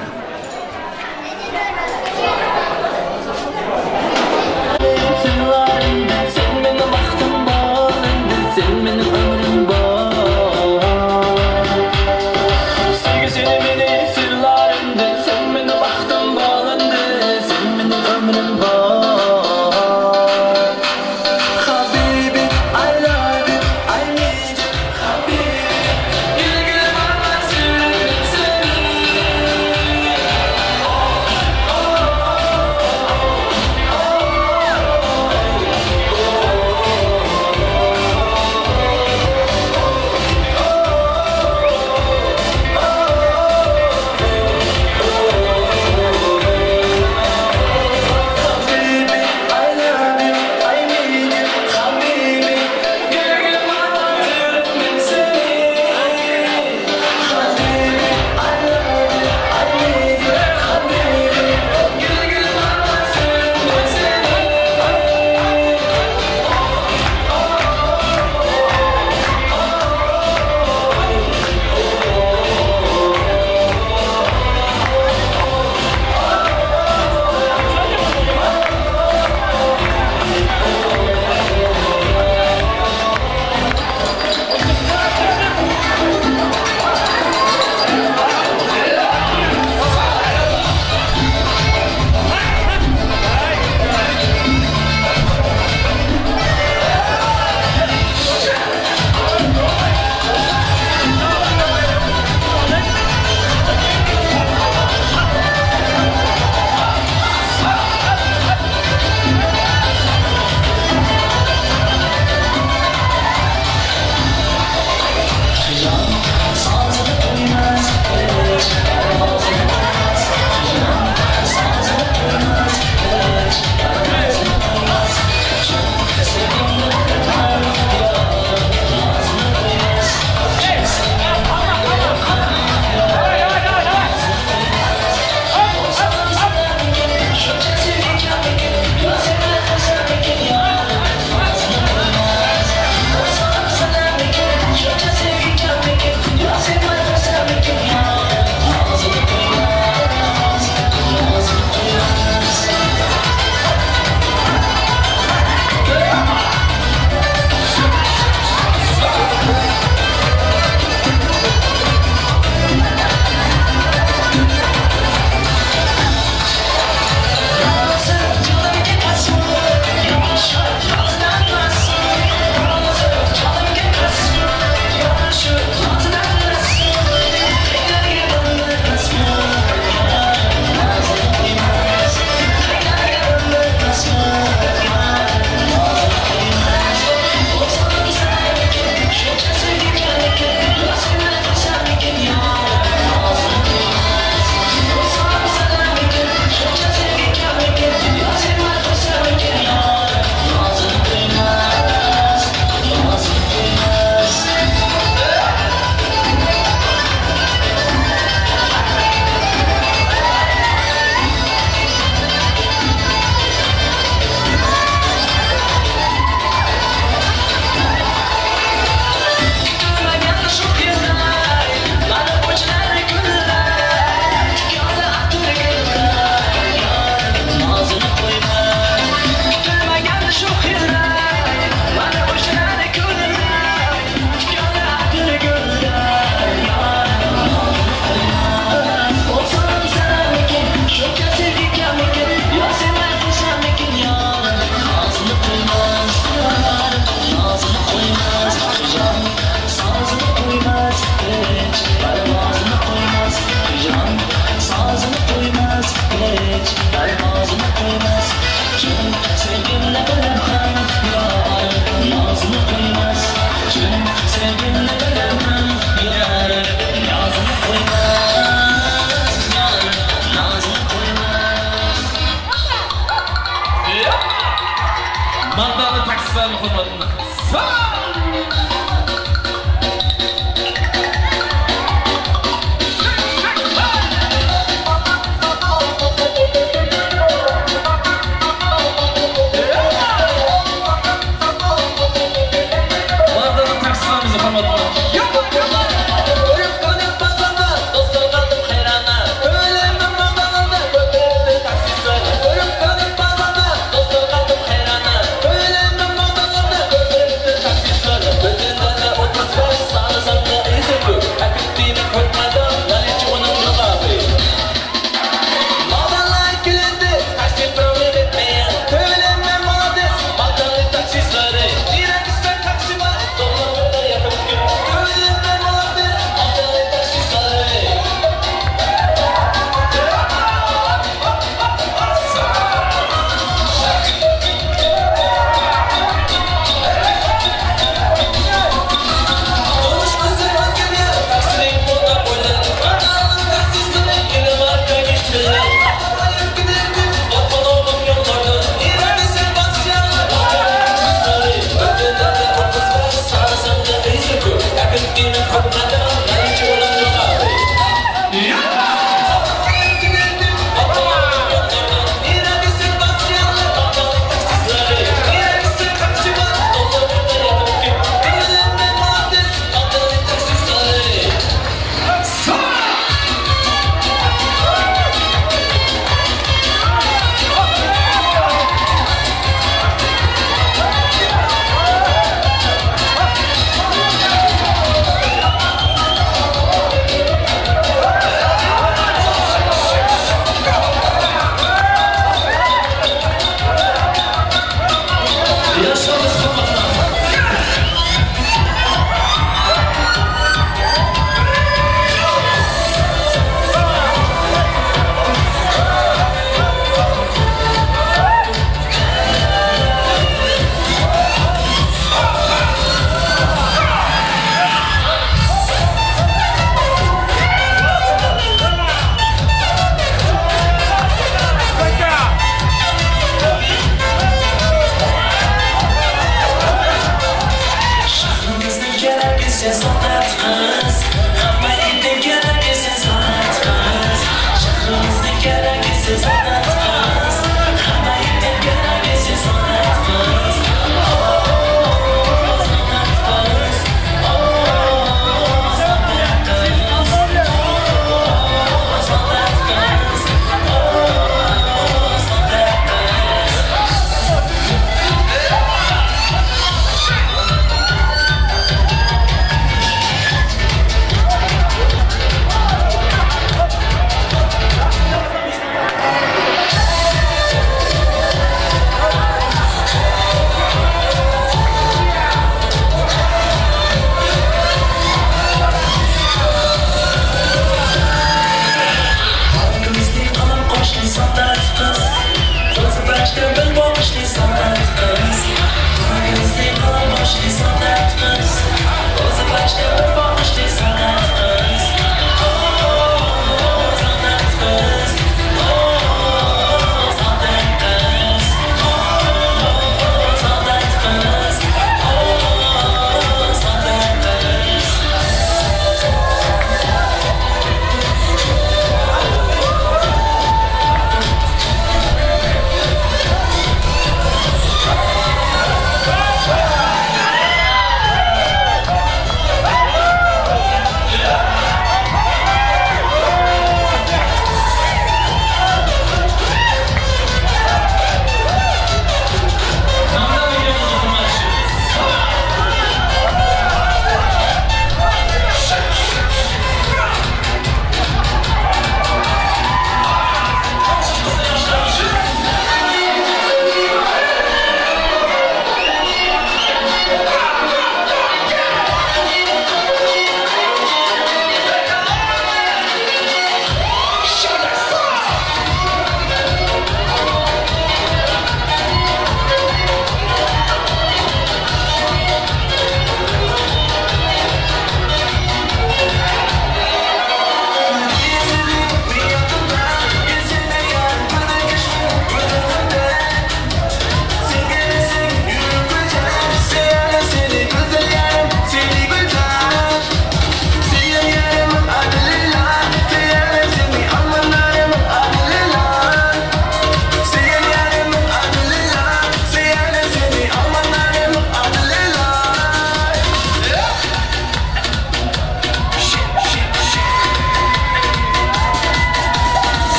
Sen meni baxtim bor, sen meni ömrüm bor. Sevgi seni meni sirlarimdi, sen meni baxtim bor, sen meni ömrüm bor. Habibi, I love you, I need you, habibi. Gül gül bana sevdim seni. Oh, oh. Hurmatli. Mardona taksimizni hurmatli.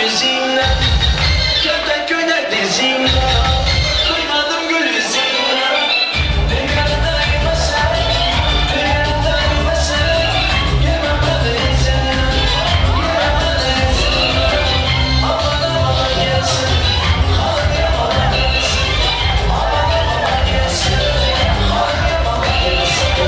Yuzingdan, katta ko'ylak dizingdan, qo'ymadim gul yuzingdan. Dunyoda emassan, dunyoda emassan, kelmamadingsan, kelmamadingsan. Aman aman gelsin, aman aman gelsin, aman aman gelsin, aman aman gelsin.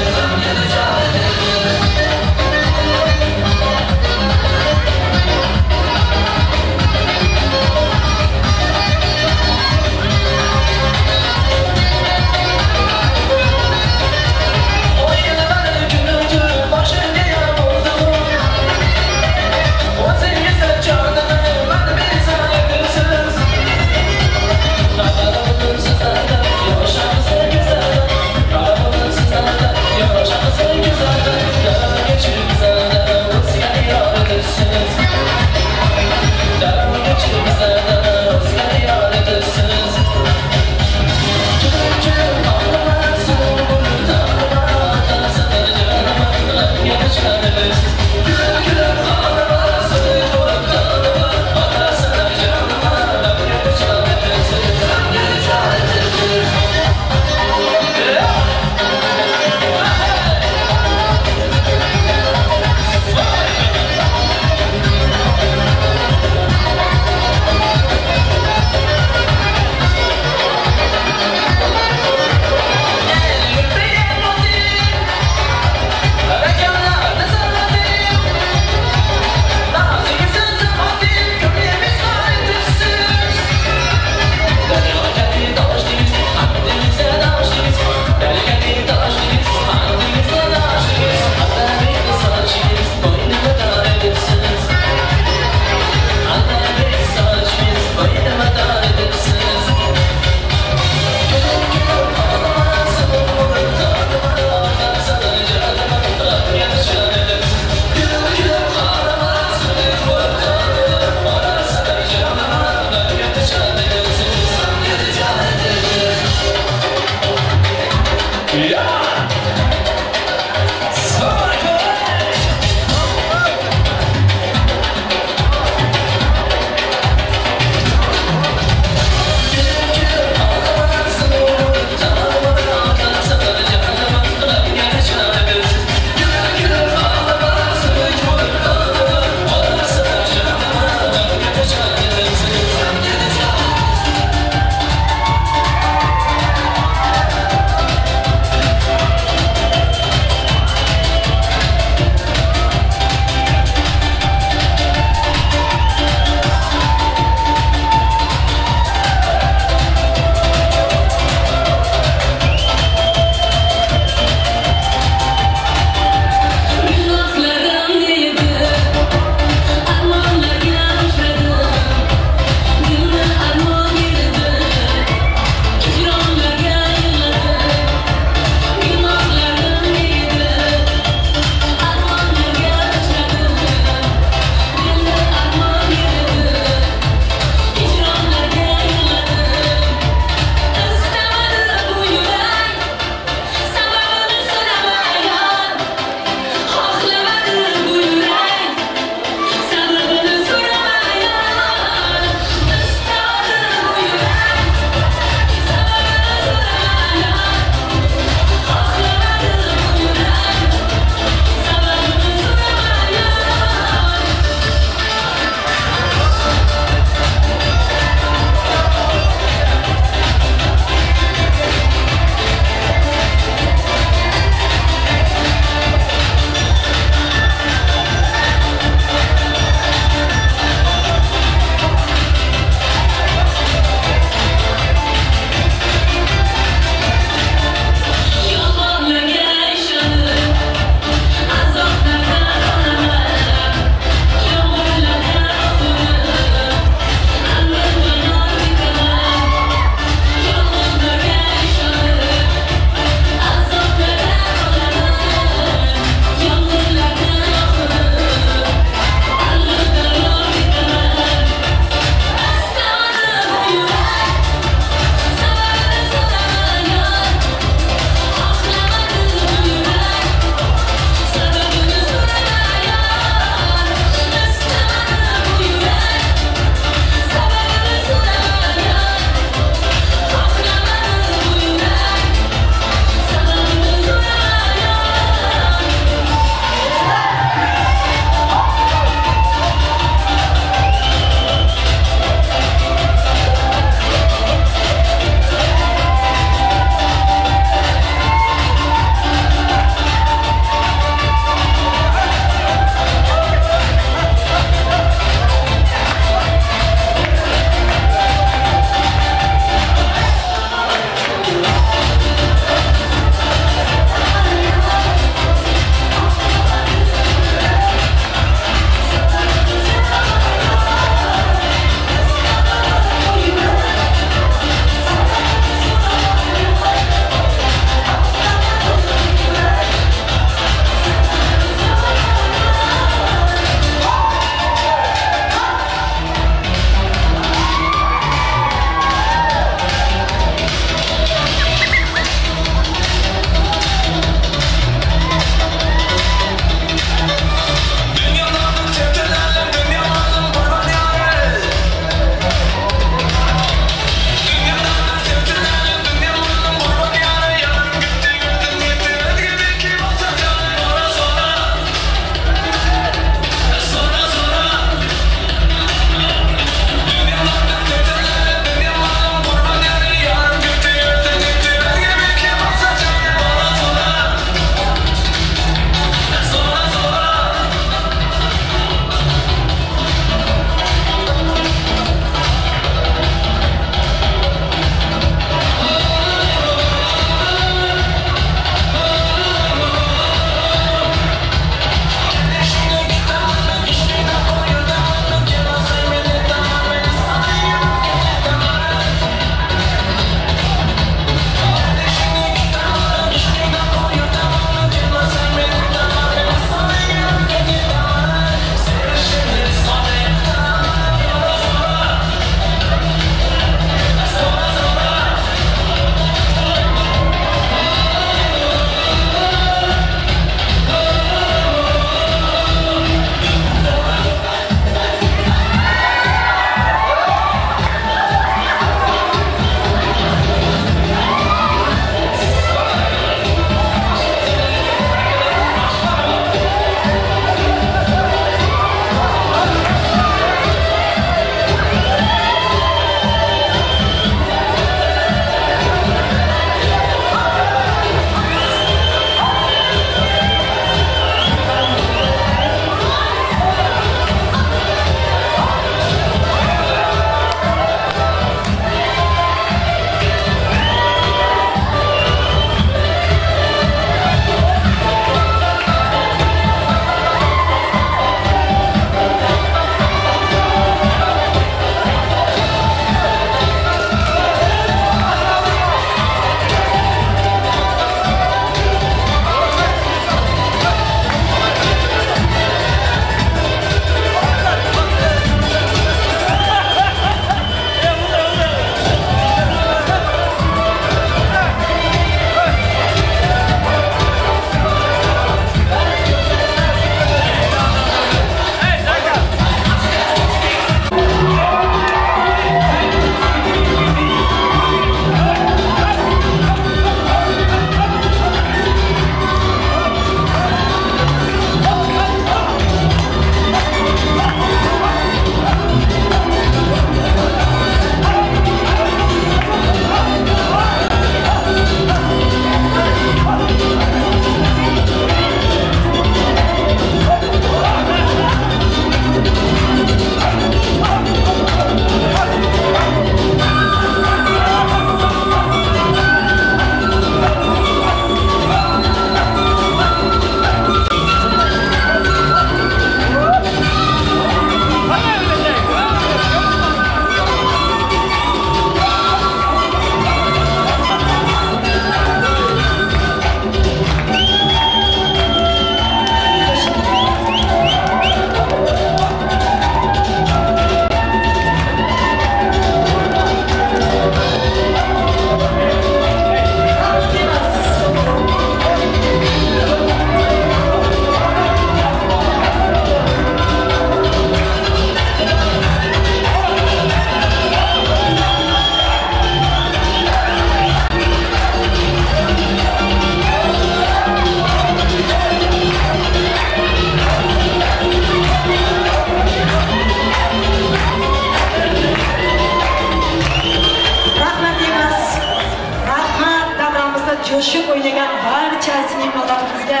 jo'shib o'ynagan barcha aziz mehmonlarimizga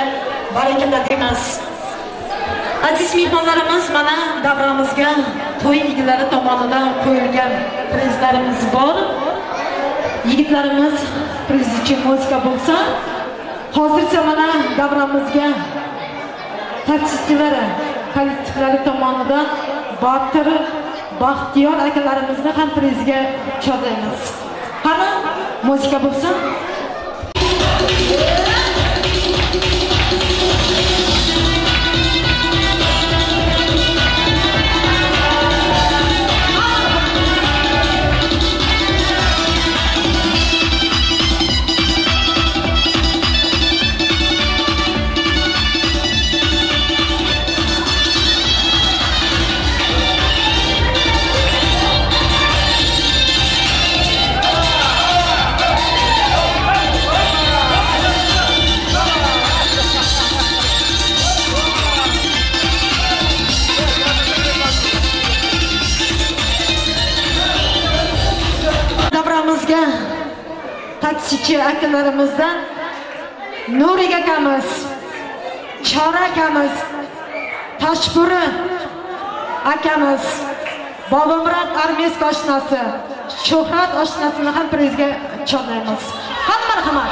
barakalla deymiz. Aziz mehmonlarimiz, mana davramizga to'y egalari tomonidan qo'yilgan prizlarimiz bor. Yigitlarimiz priz uchun muzika bo'lsa, hozircha mana davramizga taksichilari kollektivlari tomonidan Botir, Baxtiyor akalarimizni ham prizga chorlaymiz. Qani muzika bo'lsin. Taksichi akalarimizdan Nurik akamiz, Chora akamiz, Toshburi akamiz, Bobomurod armeyskiy oshnasi, Shuhrat oshnasini ham prizga chorlaymiz. Qani marhamat.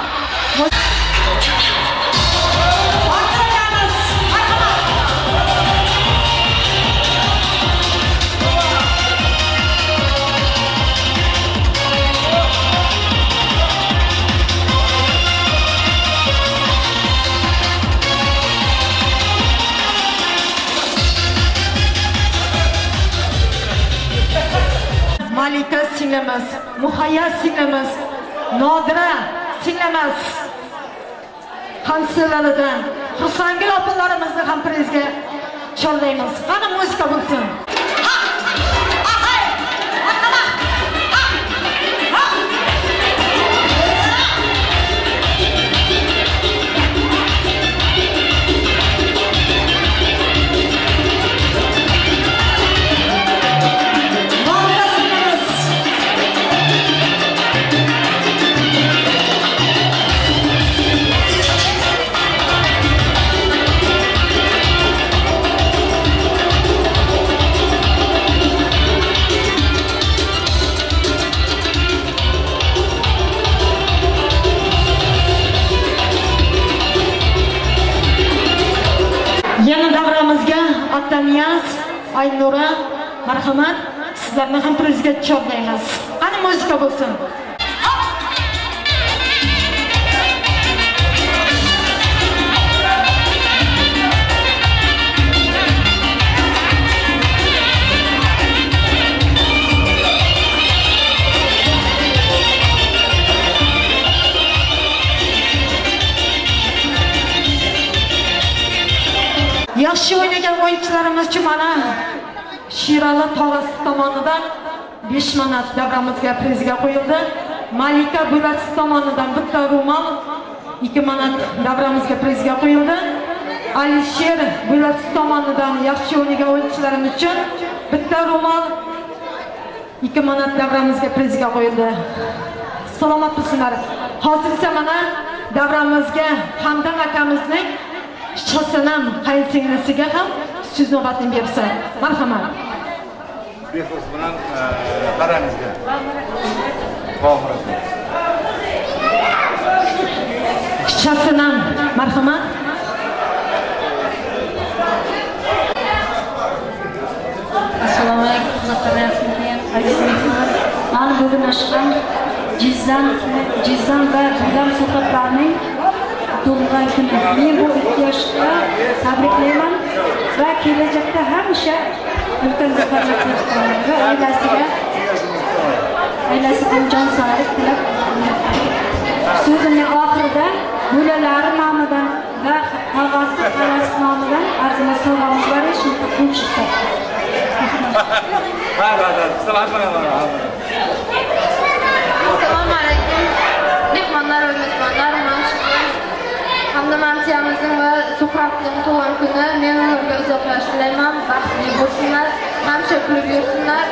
Malika singlimiz, Muhayya singlimiz, Nodira singlimiz hamsirlaridan Hursangul opalarimizni ham prizga chorlaymiz. Qani muzika bo'lsin. Yana davramizga Ataniyaz, Aynura, marhamat, sizlarni ham prizga chorlaymiz. Qani muzika bo'lsin. Yaxshi o'ynagan o'yinchilarimiz uchun mana Shirali tog'asi tomonidan 5 manat davramizga prizga qo'yildi. Malika bo'lasi tomonidan bitta ro'mol 2 manat davramizga prizga qo'yildi. Alisher bo'lasi tomonidan yaxshi o'ynagan o'yinchilarimiz uchun bitta ro'mol 2 manat davramizga prizga qo'yildi. Salomat bo'lsinlar. Hozircha mana davramizga Hamdam akamizning Shosanam qayinsinglisiga ham so'z navbatini bersa. Marhamat. Bexos bilan qarangizga. Bog'murod. Shosanam, marhamat. Assalomu alaykum, aziz mehmonlar. Men bugun oshqan Jizzam va Budam Suhratlarning tug'ilgan kuni. Men bu ikki yoshga tabriklayman va kelajakda hamisha ulkan zafarlar va oilasiga jon sog'lik tilab, so'zimning oxirida bo'lalari nomidan va tog'asi xolasi nomidan arzimas sovg'amiz bor, shuni taqdim qilsak. Assalomu alaykum mehmonlar va mezbonlar. Hamda mamsiyamizning va Suhratning tug'ilgan kuni. Men ularga uzoq yosh tilayman, baxtli bo'lsinlar, hamisha kulib yursinlar.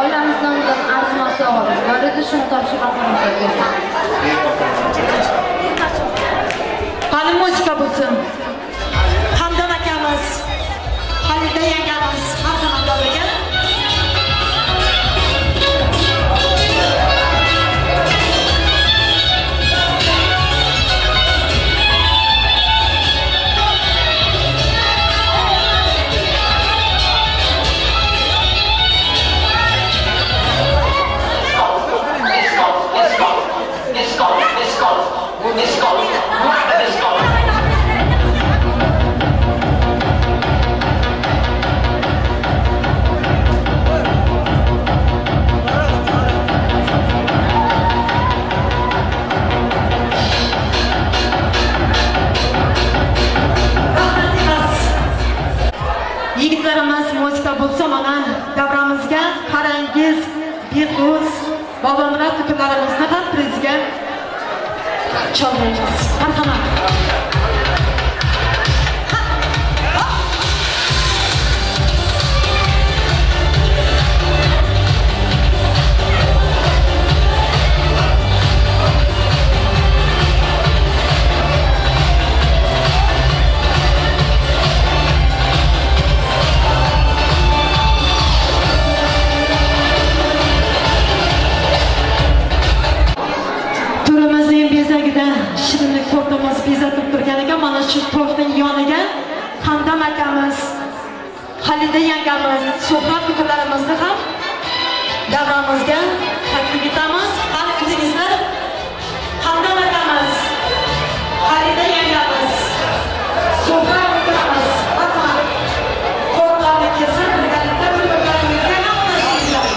Oilamiz nomidan arzimas sovg'amiz bor edi, shuni topshiriq bersak. Muzika bo'lsin. Hamdam akamiz, Xalida yangamiz, marhamat davraga. Yigitlarimiz muzika bo'lsa, mana davramizga qarangiz, Behruz, Bobomurod ukalarimizni ham prizga cholmaymiz. Marhamat. Bezagida shirinlik tortimiz bezatib turgan ekan. Mana shu tortning yoniga Hamdam akamiz, Xalida yangamiz, Suhrob ukalarimizni ham davramizga taklif etamiz. Qani kuzingizlar, Hamdam akamiz, Xalida yangamiz, Suhrob ukamiz, marhamat. Tortlarni kesib birgalikda bir-birlaringizga yaqinlashinglar.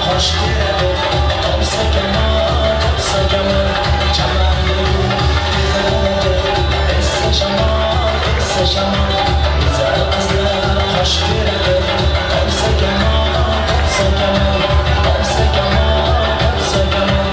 qosh beradi, topsa kamol, topsa kamol, chamanni tezilanadi, essa shamol, essa shamol, go'zal qizlar qosh beradi, topsa kamol, topsa kamol, topsa kamol, topsa kamol.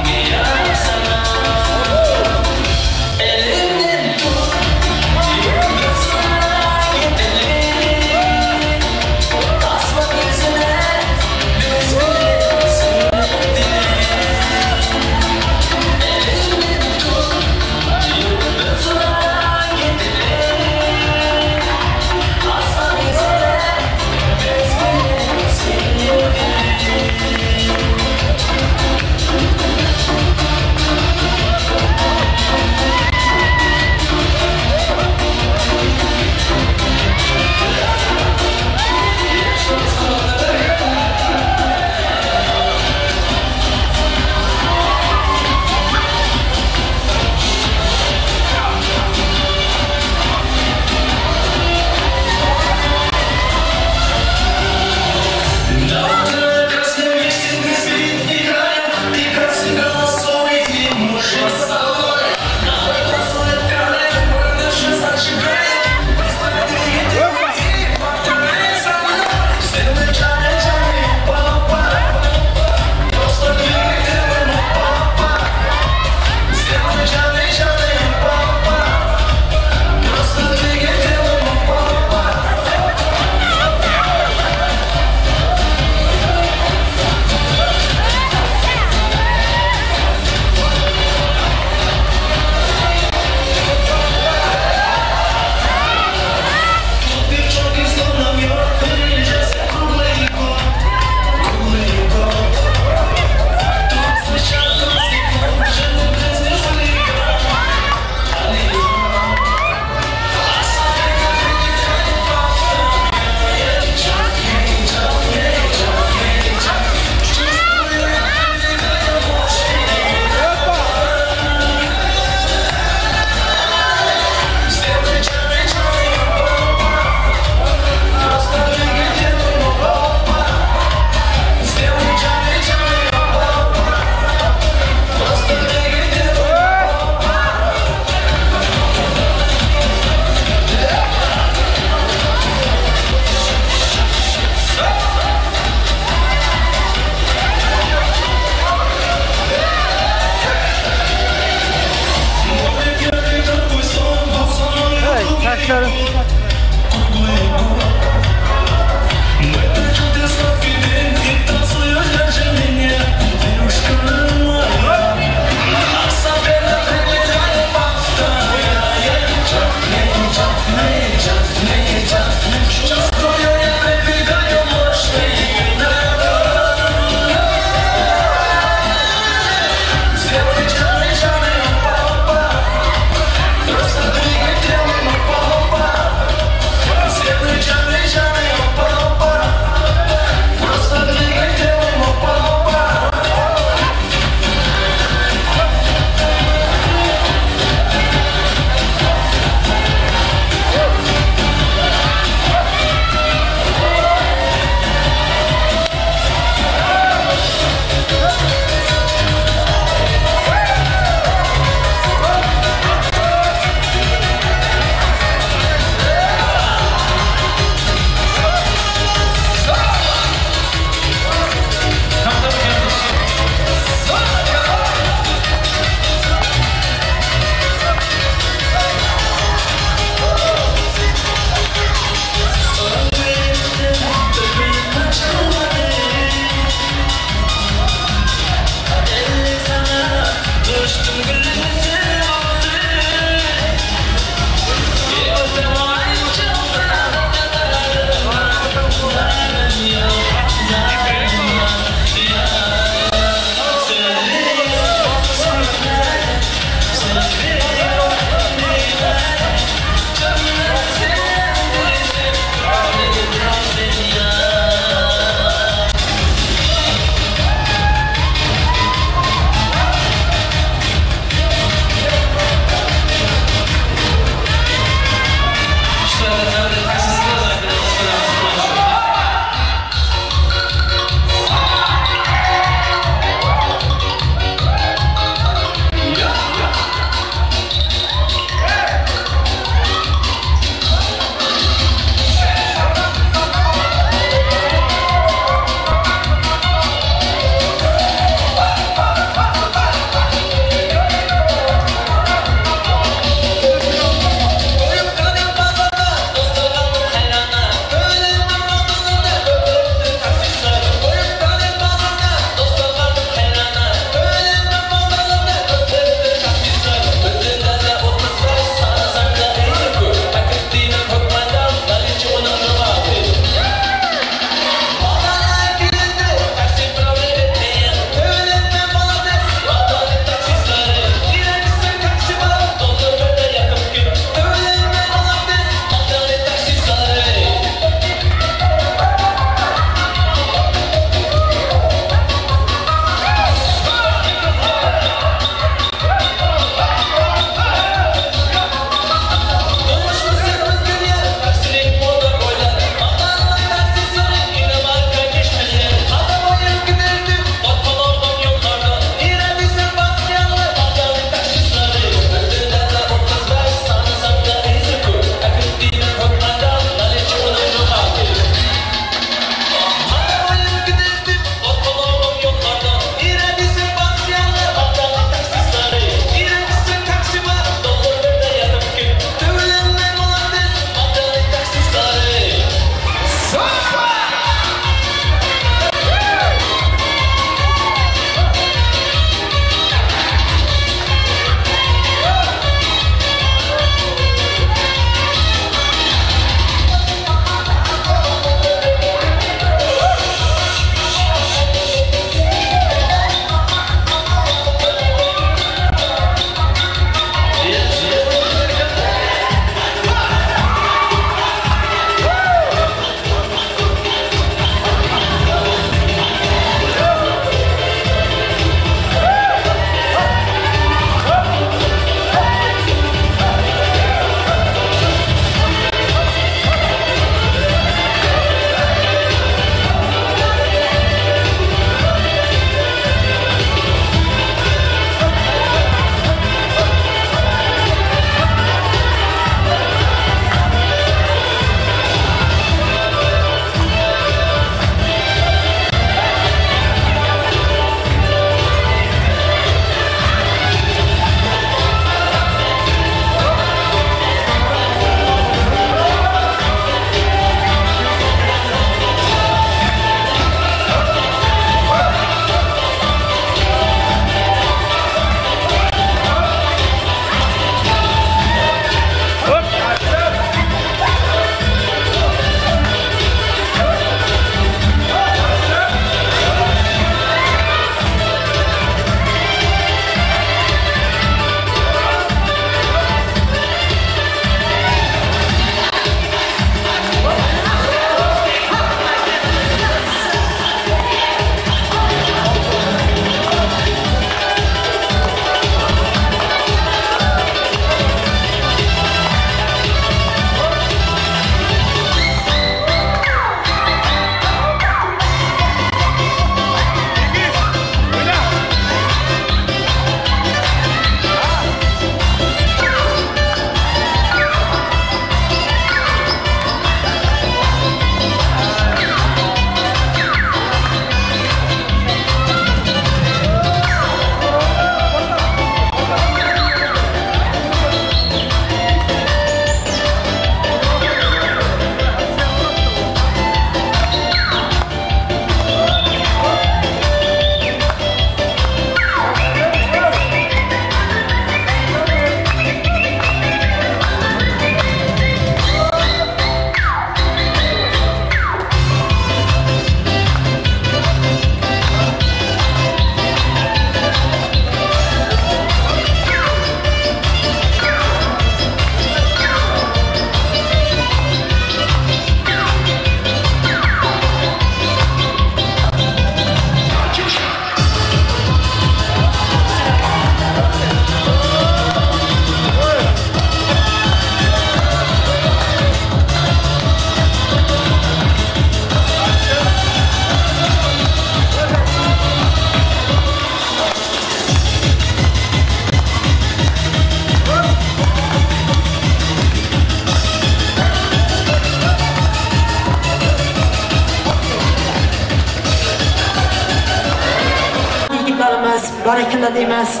Barakalla deymiz.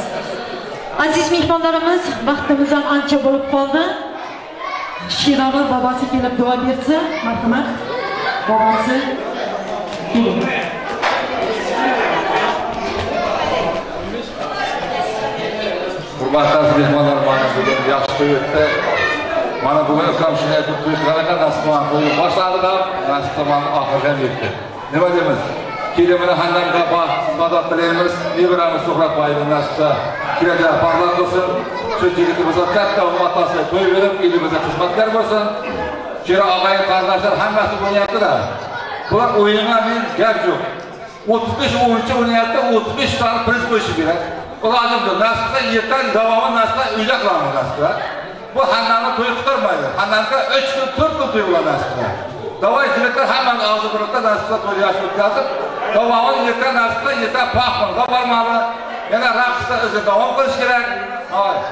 Aziz mehmonlarimiz, vaqtimiz ham ancha bo'lib qoldi. Shirali bobosi kelib duo bersa, marhamat. Bobosi keling. Hurmatli aziz mehmonlar, mana bugun yaxshi to'y o'tdi. Mana bugun ukam shunday to'y qilgan ekan, nasib qilgan to'y boshladi ham, nasib qilgan oxiriga yetdi. Nima deymiz? Kelinini Handamga baxt, saodat tilaymiz. Nevaramiz Suhrat boyni nasib qilsa, kelajak porloq bo'lsin. Shu yigitimiz katta otasi to'y berib, elimizga xizmatkor bo'lsin. Kira og'ayin qardoshlar hammasi o'ynayapti-da. Bular o'yinga men gap yo'q. 35 o'yinchi o'ynayapti, 35 tani priz qo'yishi kerak. Ilojim yo'q. Nasib qilsa ertaga davomi nasib qilsa uyda qilamiz nasib qilsa. Bu Handamni to'y qildirmaydi. Handamga 3 kun, 4 kun to'y bo'ladi nasib qilsa. Davay jilatlar hammani og'zi birlikda nasib qilsa to'yni yaxshi o'tkazib, davomini erta nasib qilsa erta paxmga bormadi. Yana raqsda o'zi davom qilish kerak.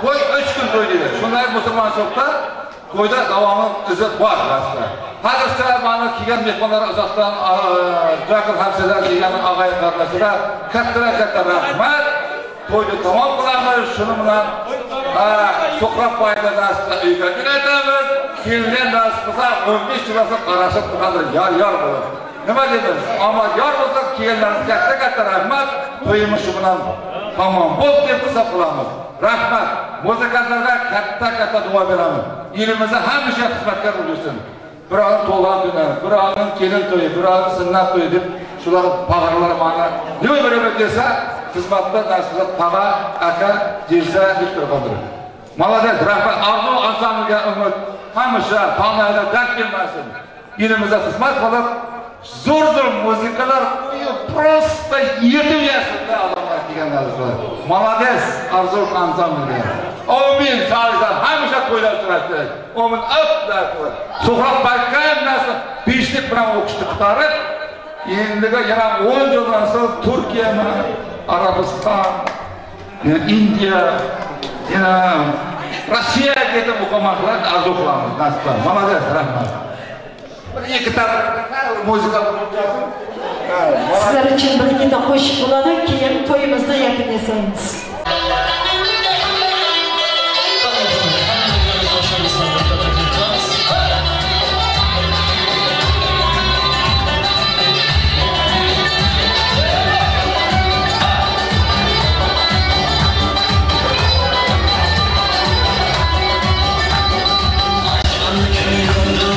To'y 3 kun to'y deydi. Shunday musulmonchilikda to'yda davomi izi bor nasib qilsa. Hozircha mana kelgan mehmonlar uzoqdan yaqin hamsoyalar kelgan og'ay qardoshlar katta rahmat. To'yni tamom qilamiz. Shuni bilan Suhrob boyni nasib qilsa uyga jo'natamiz. Kelgan nasib qilsa 15 yildan qarashib turadi, yor bo'ladi. Nima deymiz? Omad yor bo'lsa, kelganlaringizga katta rahmat. To'yimiz shu bilan tamom bo'ldi deb hisob qilamiz. Rahmat. Muzikantlarga katta duo beramiz. Elimizda hamisha xizmatkor bo'lsin. Birovning to'g'on kuni, birovning kelin to'yi, birovning sunnat to'yi deb shular bag'irlar mana nima beraman desa, xizmatda nasib tag'a, aka, jeza deb turgandir. Молодец, rahmat. Arzu ansambliga umid hamisha tonglarda dard kelmasin. Elimizda xizmat qilib, zo'r-zo'r muzikalar qo'yib, prosta yetib yashinda odamlar kelganlar. Молодец, Arzu ansambliga. Amin, sog'liklar hamisha to'ylar turadi. Amin, öplar. Suhrob bayram narsa beshlik bilan o'qishni qutqarib, endigi yana 10 yildan so'ng Turkiyami, Arabiston, Indiya, yana Rossiyaga ketib o'qimoqlar orzu qilamiz nasib qilsa. Молодец, rahmat. Bir ikkita muzika o'tkazib, sizlar uchun bir ikkita qo'shiq bo'ladi, keyin to'yimizni yakunlaymiz. Aşkın köyünde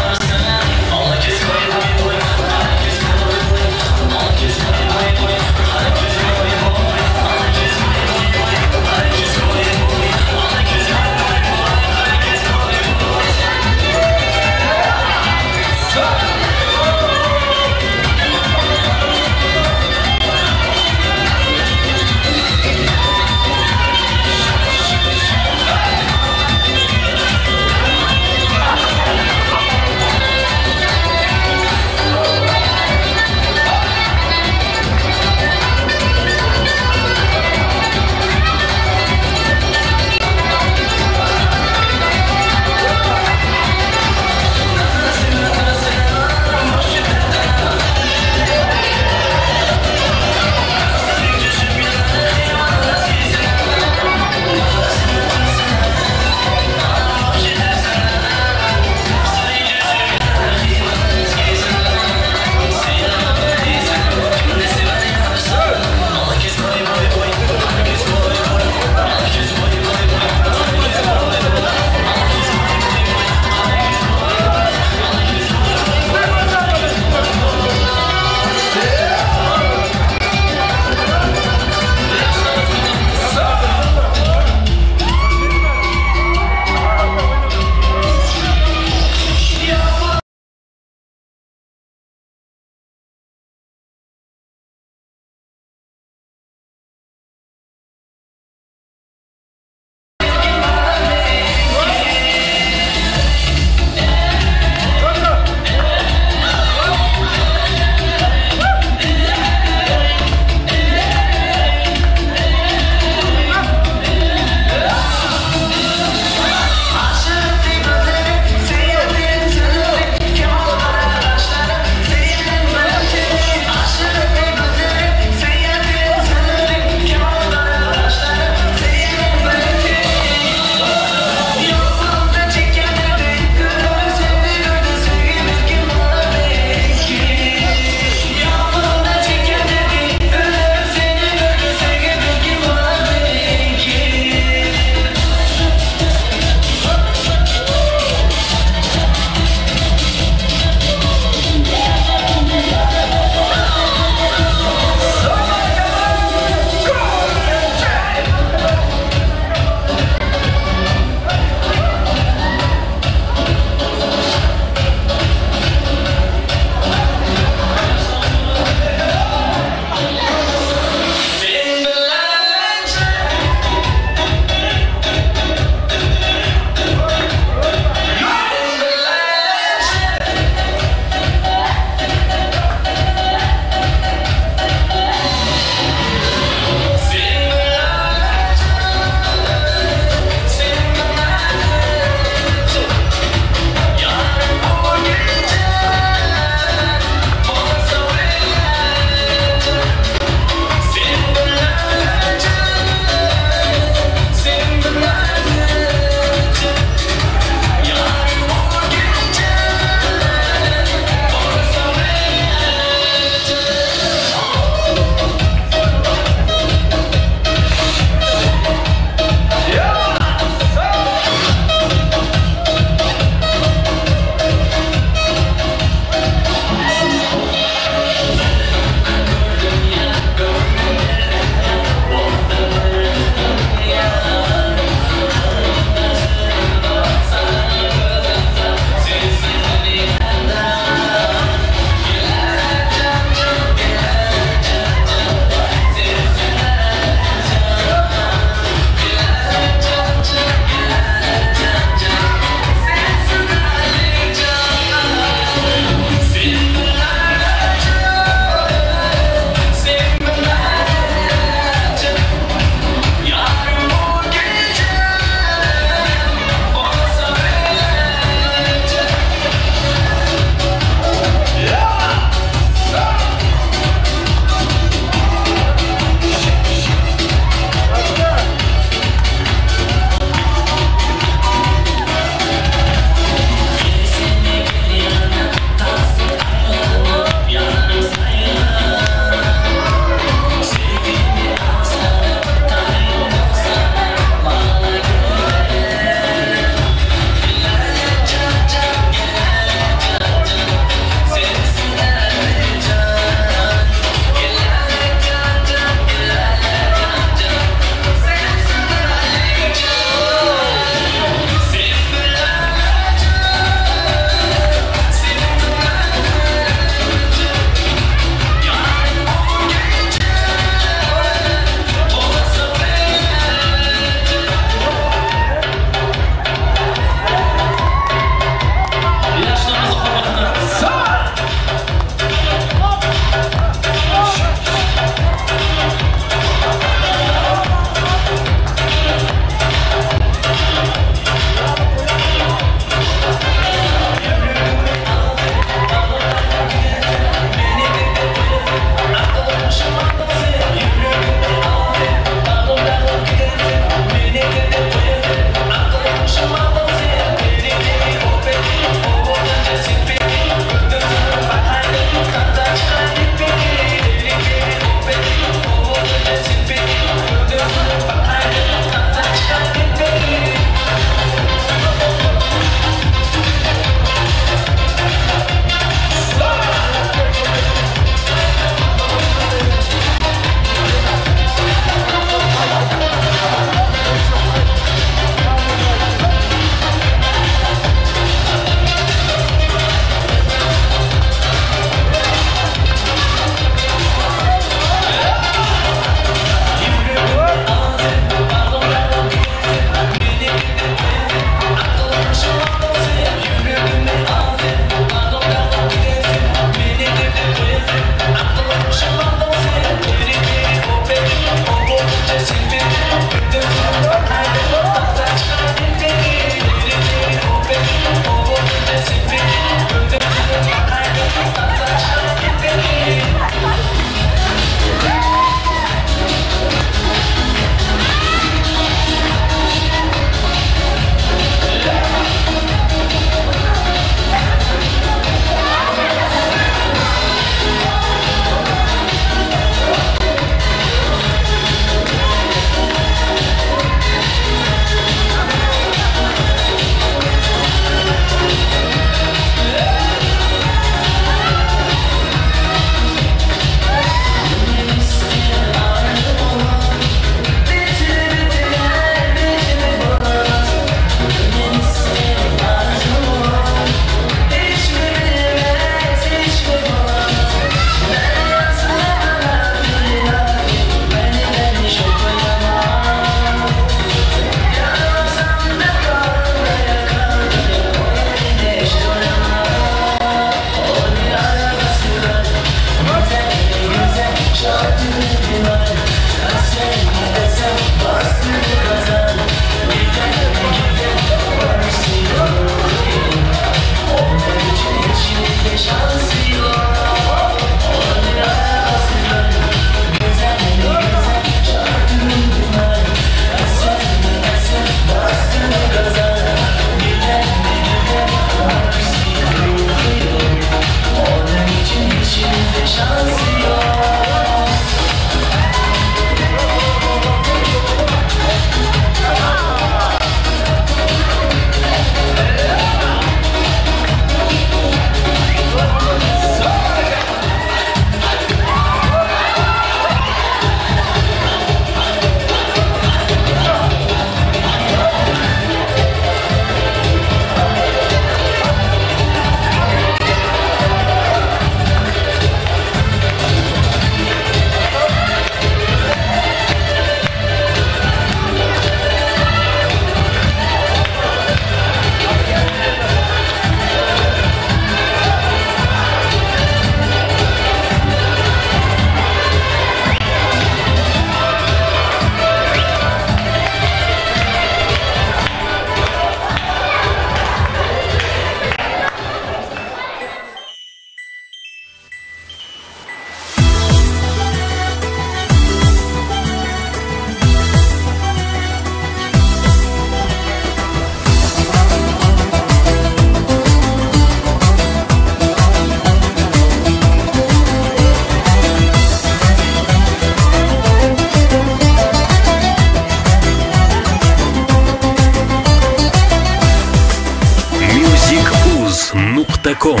musicuz.com.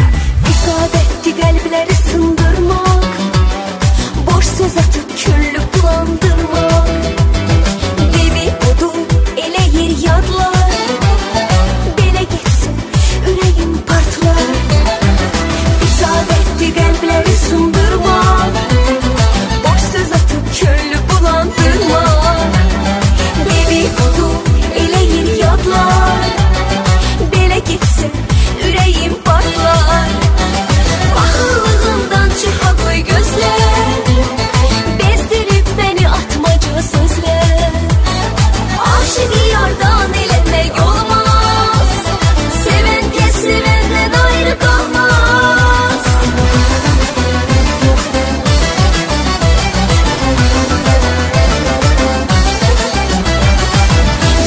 İsabetli kalpleri sındırmak, boş söz atıp küllü bulandırmak. Dedikodu eleyir yadlar, bele geçsin yüreğim partlar. İsabetli kalpleri sındırmak, boş söz atıp küllü bulandırmak. Dedikodu eleyir yadlar, bele gitsin yüreğim patlar. Baxıllığından çıxa qoy gözler, bezdirib beni atmaca sözler. Aşık yardan eləmək olmaz, sevən kəs sevəndən ayrı qalmaz.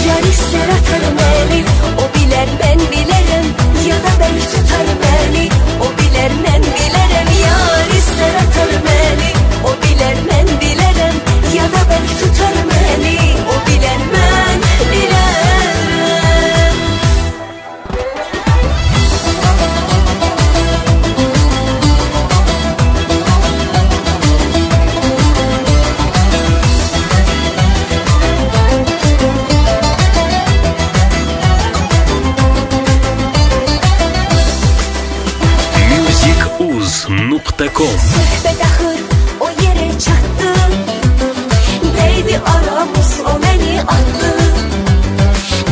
Yar istər atarım əli, o bilər mən bilərəm. Ya da bərk tutarım əli, o bilər mən bilərəm. Yar istər atarım əli, o bilər mən bilərəm. Ya da bərk tutarım əli, o bilər mən bilərəm. musicuz.com. Söhbət axır o yerə çatdı, dəydi aramız o məni atdı.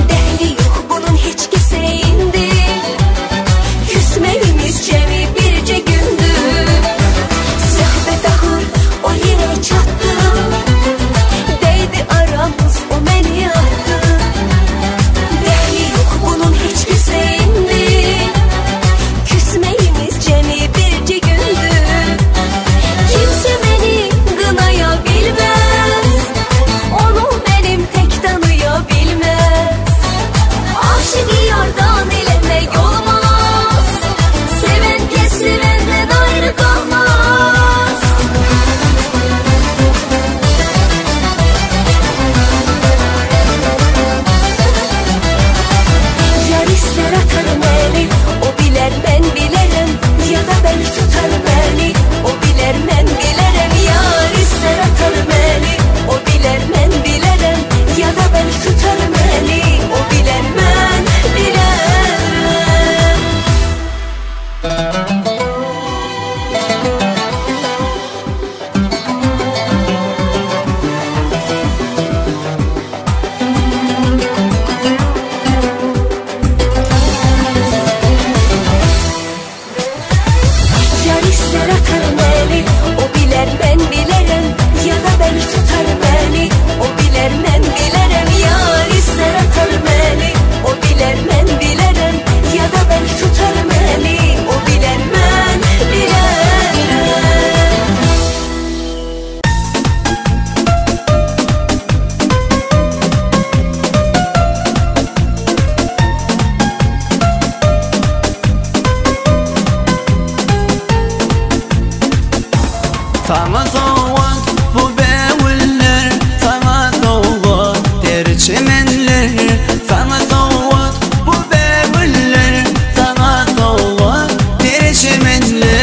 Dəhli yox bunun heç kəsə indi, küsməyimiz cəmi bircə gündür. Söhbət axır o yerə çatdı, dəydi aramız o məni atdı. Dəhli yox bunun heç kəsə indi, küsməyimiz cəmi bircə gündür. Kimsə məni qınaya bilməz, onu mənim tək tanıya bilməz. Aşık yardan eləmək olmaz, sevən kəs sevəndən ayrı qalmaz. Yar istər atarım əli, o bilər mən bilərəm. Ya da bərk tutarım əli, o bilər mən bilərəm. Yar istər atarım əli, o bilər mən bilərəm. Ya da bərk tutarım əli, o bilər mən bilərəm. Yar istər atarım əli, o bilər mən bilərəm. Ya da bərk tutarım əli, o bilər mən bilərəm. Yar istər atarım əli, o bilər mən bilərəm. Ya da bərk tutarım əli, o bilər mən bilərəm. Sana sovgat bu bewiller, sana sovgat terçimenler. Sana sovgat bu bewiller, sana sovgat terçimenler.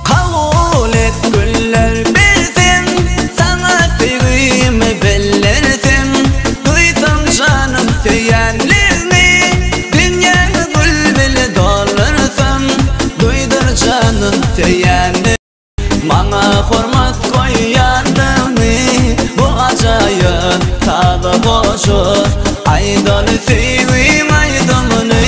Kabul et güller bilsin, sana sevgimi bilirsin. Duysam canım söyenlerini, dünyanı gül bile doldursun. Duydur canım söyenini, bana hürmet koyandığını. Bu acayip tadı hoşu, aydalı sevgim aydımını.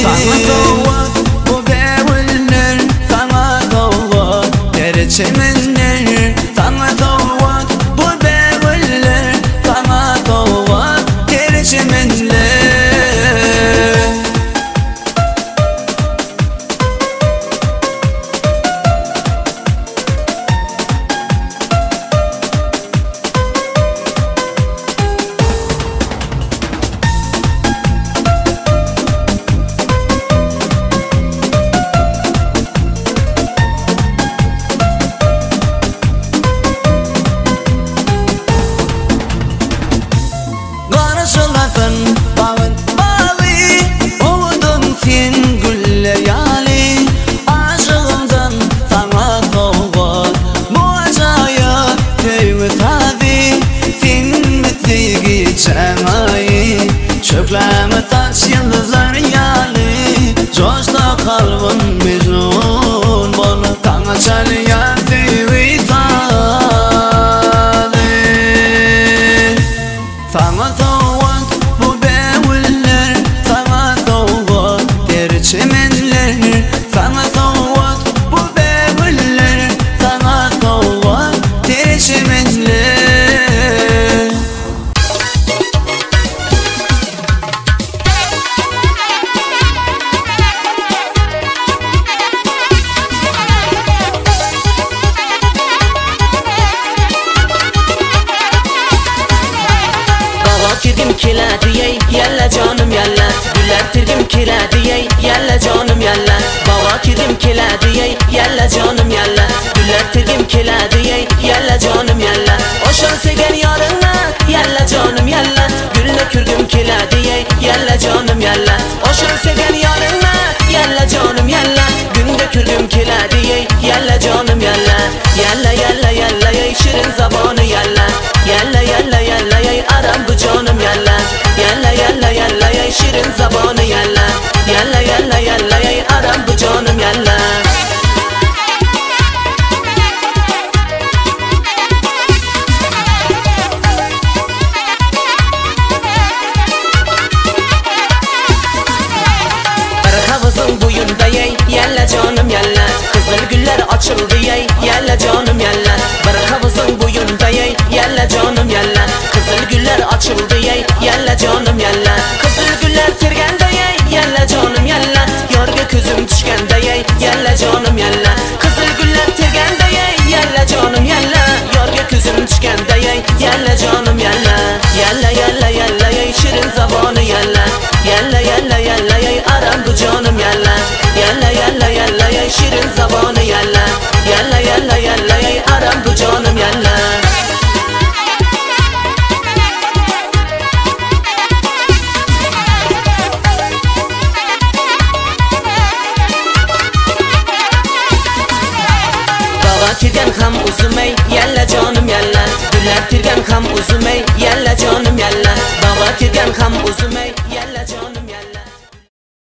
Sana sovgat bu bewiller, sana sovgat terçimenler. Sana sovgat bu bewiller, sana sovgat terçimenler. tergim keladi ey yalla jonim yalla. Gullar tergim keladi ey yalla jonim yalla. Bog'a kirgim keladi ey yalla jonim yalla. Gullar tergim keladi ey yalla jonim yalla. O'sha sevgan yorimni yalla jonim yalla. Gulni ko'rgim keladi ey yalla jonim yalla. O'sha sevgan yorimni yalla jonim yalla. Gunda ko'rgim keladi ey yalla jonim yalla. Yalla yalla yalla ey shirin zaboni yalla. Yalla yalla yalla ey aram bu jonim yalla. Yalla yalla yalla ey shirin zaboni yalla. Yalla yalla yalla ey aram bu jonim yalla. Yalla jonim yalla, qizil gullar ochildi ey yalla jonim yalla. Bir havuzning bo'yinda ey yalla jonim yalla. Qizil gullar ochildi ey yalla jonim yalla. Qizil gullar terganda ey yalla jonim yalla. Yorga ko'zim tushganda ey yalla jonim yalla. Qizil gullar terganda ey yalla jonim yalla. Yorga ko'zim tushganda ey yalla jonim yalla. Yalla yalla yalla ey shirin zaboni yalla. Yalla yalla yalla ey aram bu jonim yalla. Yalla yalla yalla ey shirin zaboni yalla. Yalla yalla yalla ey aram bu jonim yalla. Bog'a kirgan ham uzum ey yalla jonim yalla. Gullar tergan ham uzum ey yalla jonim yalla. Bog'a kirgan ham uzum ey.